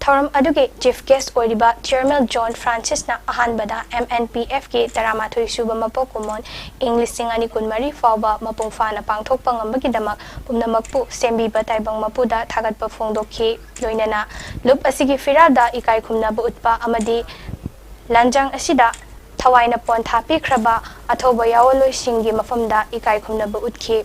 ꯊꯧꯔꯝ ꯑꯗꯨꯒꯤ ꯆꯤꯐ ꯒꯦꯁ ꯑꯣꯏꯔꯤꯕ ꯆꯤꯌꯔꯃꯦꯟ ꯖꯣꯟ ꯐ꯭ꯔꯥꯟꯁꯤꯁꯅ ꯑꯍꯥꯟꯕꯗ ꯑꯦꯝ ꯑꯦꯟ ꯄꯤ ꯑꯦꯐꯀꯤ ꯇꯔꯥꯃꯥꯊꯣꯏ ꯁꯨꯕ ꯃꯄꯣꯛ ꯀꯨꯝꯑꯣꯟ ꯏꯪ ꯂꯤꯁꯤꯡ ꯑꯅꯤ ꯀꯨꯟꯃꯔꯤ ꯐꯥꯎꯕ ꯃꯄꯨꯡ ꯐꯥꯅ ꯄꯥꯡꯊꯣꯛꯄ ꯉꯝꯕꯒꯤꯗꯃꯛ ꯄꯨꯝꯅꯃꯛꯄꯨ ꯁꯦꯝꯕꯤꯕ ꯇꯥꯏꯕꯪ ꯃꯄꯨꯗ ꯊꯥꯒꯠꯄ ꯐꯣꯡꯗꯣꯛꯈꯤ꯫ ꯂꯣꯏꯅꯅ ꯂꯨꯞ ꯑꯁꯤꯒꯤ ꯐꯤꯔꯥꯜꯗ ꯏꯀꯥꯏ ꯈꯨꯝꯅꯕ ꯎꯠꯄ ꯑꯃꯗꯤ ꯂꯥꯟꯖꯥꯡ ꯑꯁꯤꯗ ꯊꯋꯥꯏꯅ ꯄꯣꯟꯊꯥ ꯄꯤꯈ꯭ꯔꯕ ꯑꯊꯧꯕ ꯌꯥꯑꯣꯟꯂꯣꯏꯁꯤꯡꯒꯤ ꯃꯐꯝꯗ ꯏꯀꯥꯏ ꯈꯨꯝꯅꯕ ꯎꯠꯈꯤ꯫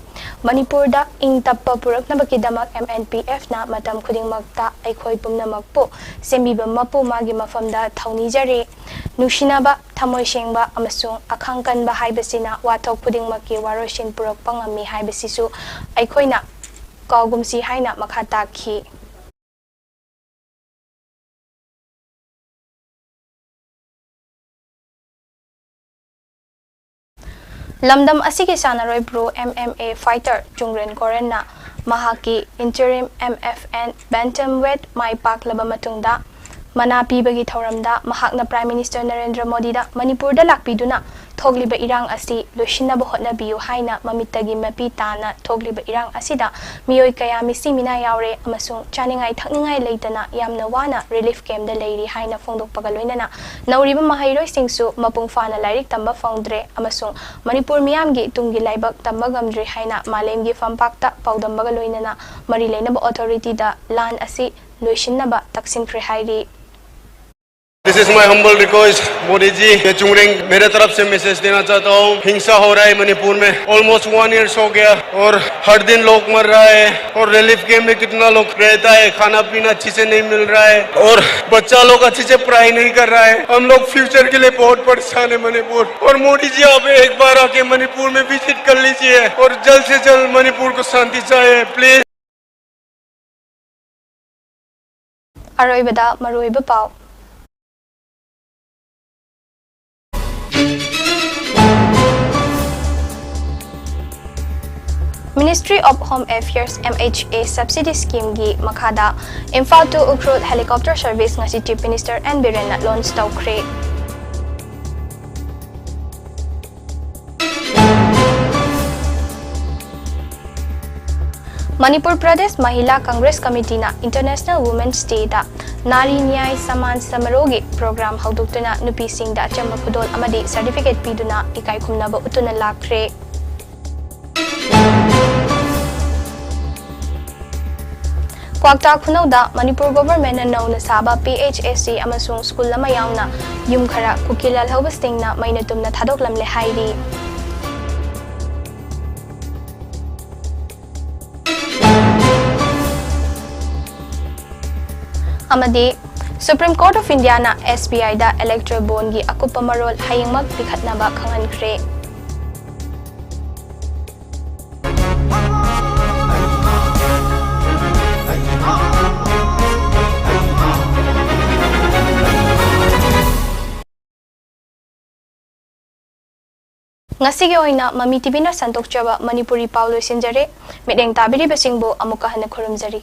ꯃꯅꯤꯄꯨꯔꯗ ꯏꯪ ꯇꯞꯄ ꯄꯨꯔꯛꯅꯕꯒꯤꯗꯃꯛ ꯑꯦꯝ ꯑꯦꯟ ꯄꯤ ꯑꯦꯐꯅ ꯃꯇꯝ ꯈꯨꯗꯤꯡꯃꯛꯇ ꯑꯩꯈꯣꯏ ꯄꯨꯝꯅꯃꯛꯄꯨ ꯁꯦꯝꯕꯤꯕ ꯃꯄꯨ ꯃꯥꯒꯤ ꯃꯐꯝꯗ ꯊꯧꯅꯤꯖꯔꯤ꯫ ꯅꯨꯡꯁꯤꯅꯕ, ꯊꯃꯣꯏ ꯁꯦꯡꯕ ꯑꯃꯁꯨꯡ ꯑꯈꯥꯡ ꯀꯟꯕ ꯍꯥꯏꯕꯁꯤꯅ ꯋꯥꯊꯣꯛ ꯈꯨꯗꯤꯡꯃꯛꯀꯤ ꯋꯥꯔꯣꯏꯁꯤꯟ ꯄꯨꯔꯛꯄ ꯉꯝꯃꯤ ꯍꯥꯏꯕꯁꯤꯁꯨ ꯑꯩꯈꯣꯏꯅ ꯀꯥꯎꯒꯨꯝꯁꯤ ꯍꯥꯏꯅ ꯃꯈꯥ ꯇꯥꯈꯤ꯫ ꯂꯝꯗꯝ ꯑꯁꯤꯒꯤ ꯁꯥꯟꯅꯔꯣꯏ pro M M A fighter Chungren ꯀꯣꯔꯦꯟꯅ ꯃꯍꯥꯛꯀꯤ interim M F N bantamweight ꯃꯥꯏ ꯄꯥꯛꯂꯕ ꯃꯇꯨꯡꯗ ꯃꯅꯥ ꯄꯤꯕꯒꯤ ꯊꯧꯔꯝꯗ ꯃꯍꯥꯛꯅ ꯄ꯭ꯔꯥꯏꯝ ꯃꯤꯅꯤꯁꯇꯔ ꯅꯔꯦꯟꯗ꯭ꯔ ꯃꯣꯗꯤꯗ ꯃꯅꯤꯄꯨꯔꯗ ꯂꯥꯛꯄꯤꯗꯨꯅ ꯊꯣꯛꯂꯤꯕ ꯏꯔꯥꯡ ꯑꯁꯤ ꯂꯣꯏꯁꯤꯟꯅꯕ ꯍꯣꯠꯅꯕꯤꯌꯨ ꯍꯥꯏꯅ ꯃꯃꯤꯠꯇꯒꯤ ꯃꯄꯤ ꯇꯥꯅ ꯊꯣꯛꯂꯤꯕ ꯏꯔꯥꯡ ꯑꯁꯤꯗ ꯃꯤꯑꯣꯏ ꯀꯌꯥ ꯃꯤꯁꯤ ꯃꯤꯅꯥ ꯌꯥꯎꯔꯦ ꯑꯃꯁꯨꯡ ꯆꯥꯅꯤꯡꯉꯥꯏ ꯊꯛꯅꯤꯡꯉꯥꯏ ꯂꯩꯇꯅ ꯌꯥꯝꯅ ꯋꯥꯅ ꯔꯤꯂꯤꯐ ꯀꯦꯝꯞꯇ ꯂꯩꯔꯤ ꯍꯥꯏꯅ ꯐꯣꯡꯗꯣꯛꯄꯒ ꯂꯣꯏꯅꯅ ꯅꯧꯔꯤꯕ ꯃꯍꯩꯔꯣꯏꯁꯤꯡꯁꯨ ꯃꯄꯨꯡ ꯐꯥꯅ ꯂꯥꯏꯔꯤꯛ ꯇꯝꯕ ꯐꯪꯗ꯭ꯔꯦ ꯑꯃꯁꯨꯡ ꯃꯅꯤꯄꯨꯔ ꯃꯤꯌꯥꯝꯒꯤ ꯇꯨꯡꯒꯤ ꯂꯥꯏꯕꯛ ꯇꯝꯕ ꯉꯝꯗ꯭ꯔꯤ ꯍꯥꯏꯅ ꯃꯥꯂꯦꯝꯒꯤ ꯐꯝꯄꯥꯛꯇ ꯄꯥꯎꯗꯝꯕꯒ ꯂꯣꯏꯅꯅ ꯃꯔꯤ ꯂꯩꯅꯕ ꯑꯣꯊꯣꯔꯤꯇꯤꯗ ꯂꯥꯟ ꯑꯁꯤ ꯂꯣꯏꯁꯤꯟꯅꯕ ꯇꯛꯁꯤꯟꯈ꯭ꯔꯦ ꯍꯥꯏꯔꯤ꯫ This is my humble request, Modi ji. ये चुंगरेंग मेरे तरफ से मैसेज देना चाहता हूँ। हिंसा हो रहा है मणिपुर में, ऑलमोस्ट वन ईयर्स हो गया और हर दिन लोग मर रहा है और रिलीफ कैंप में कितना लोग रहता है, खाना पीना अच्छे से नहीं मिल रहा है और बच्चा लोग अच्छे से पढ़ाई नहीं कर रहा है। हम लोग फ्यूचर के लिए बहुत परेशान है मणिपुर। और मोदी जी, आप एक बार आके मणिपुर में विजिट कर लीजिए और जल्द से जल्द मणिपुर को शांति चाहिए, प्लीज। ꯑꯔꯣꯏꯕꯗ ꯃꯔꯨꯑꯣꯏꯕ ꯄꯥꯎ꯫ Ministry of Home Affairs, M H A subsidy scheme ꯒꯤ ꯃꯈꯥꯗ Imphal to Ukhrul helicopter service ꯉꯁꯤ Chief Minister N ꯕꯤꯔꯦꯟꯅ launch ꯇꯧꯈ꯭ꯔꯦ꯫ ꯃꯅꯤꯄꯨꯔ ꯄ꯭ꯔꯗꯦꯁ ꯃꯍꯤꯂꯥ ꯀꯪꯒ꯭ꯔꯦꯁ ꯀꯃꯤꯇꯤꯅ International Women's Day ꯗ ꯅꯥꯔꯤ ꯅ꯭ꯌꯥꯏ ꯁꯃꯥꯟ ꯁꯃꯥꯔꯣꯍꯒꯤ ꯄ꯭ꯔꯣꯒ꯭ꯔꯥꯝ ꯍꯧꯗꯣꯛꯇꯨꯅ ꯅꯨꯄꯤꯁꯤꯡꯗ ꯑꯆꯝꯕ ꯈꯨꯗꯣꯜ ꯑꯃꯗꯤ ꯁꯔꯇꯤꯐꯤꯀꯦꯠ ꯄꯤꯗꯨꯅ ꯏꯀꯥꯏ ꯈꯨꯝꯅꯕ ꯎꯠꯇꯨꯅ ꯂꯥꯛꯈ꯭ꯔꯦ꯫ ꯀ꯭ꯋꯥꯛꯇꯥ ꯈꯨꯅꯧꯗ ꯃꯅꯤꯄꯨꯔ ꯒꯣꯚꯔꯟꯃꯦꯟꯠꯅ ꯅꯧꯅ ꯁꯥꯕ P H S C ꯑꯃꯁꯨꯡ ꯁ꯭ꯀꯨꯜ ꯑꯃ ꯌꯥꯎꯅ ꯌꯨꯝ ꯈꯔ ꯀꯨꯀꯤ ꯂꯥꯜꯍꯧꯕꯁꯤꯡꯅ ꯃꯩꯅ ꯇꯨꯝꯅ ꯊꯥꯗꯣꯛꯂꯝꯂꯦ ꯍꯥꯏꯔꯤ꯫ ꯑꯃꯗꯤ Supreme Court of Indiaꯅ S B Iꯗ electoral bondꯒꯤ ꯑꯀꯨꯞꯄ ꯃꯔꯣꯜ ꯍꯌꯦꯡꯃꯛ ꯄꯤꯈꯠꯅꯕ ꯈꯪꯍꯟꯈ꯭ꯔꯦ꯫ ꯉꯁꯤꯒꯤ ꯑꯣꯏꯅ ꯃꯃꯤ ꯇꯤꯚꯤꯅ ꯁꯟꯗꯣꯛꯆꯕ ꯃꯅꯤꯄꯨꯔꯤ ꯄꯥꯎ ꯂꯣꯏꯁꯤꯟꯖꯔꯦ꯫ ꯃꯤꯠꯌꯦꯡ ꯇꯥꯕꯤꯔꯤꯕꯁꯤꯡꯕꯨ ꯑꯃꯨꯛꯀ ꯍꯟꯅ ꯈꯨꯔꯨꯝꯖꯔꯤ꯫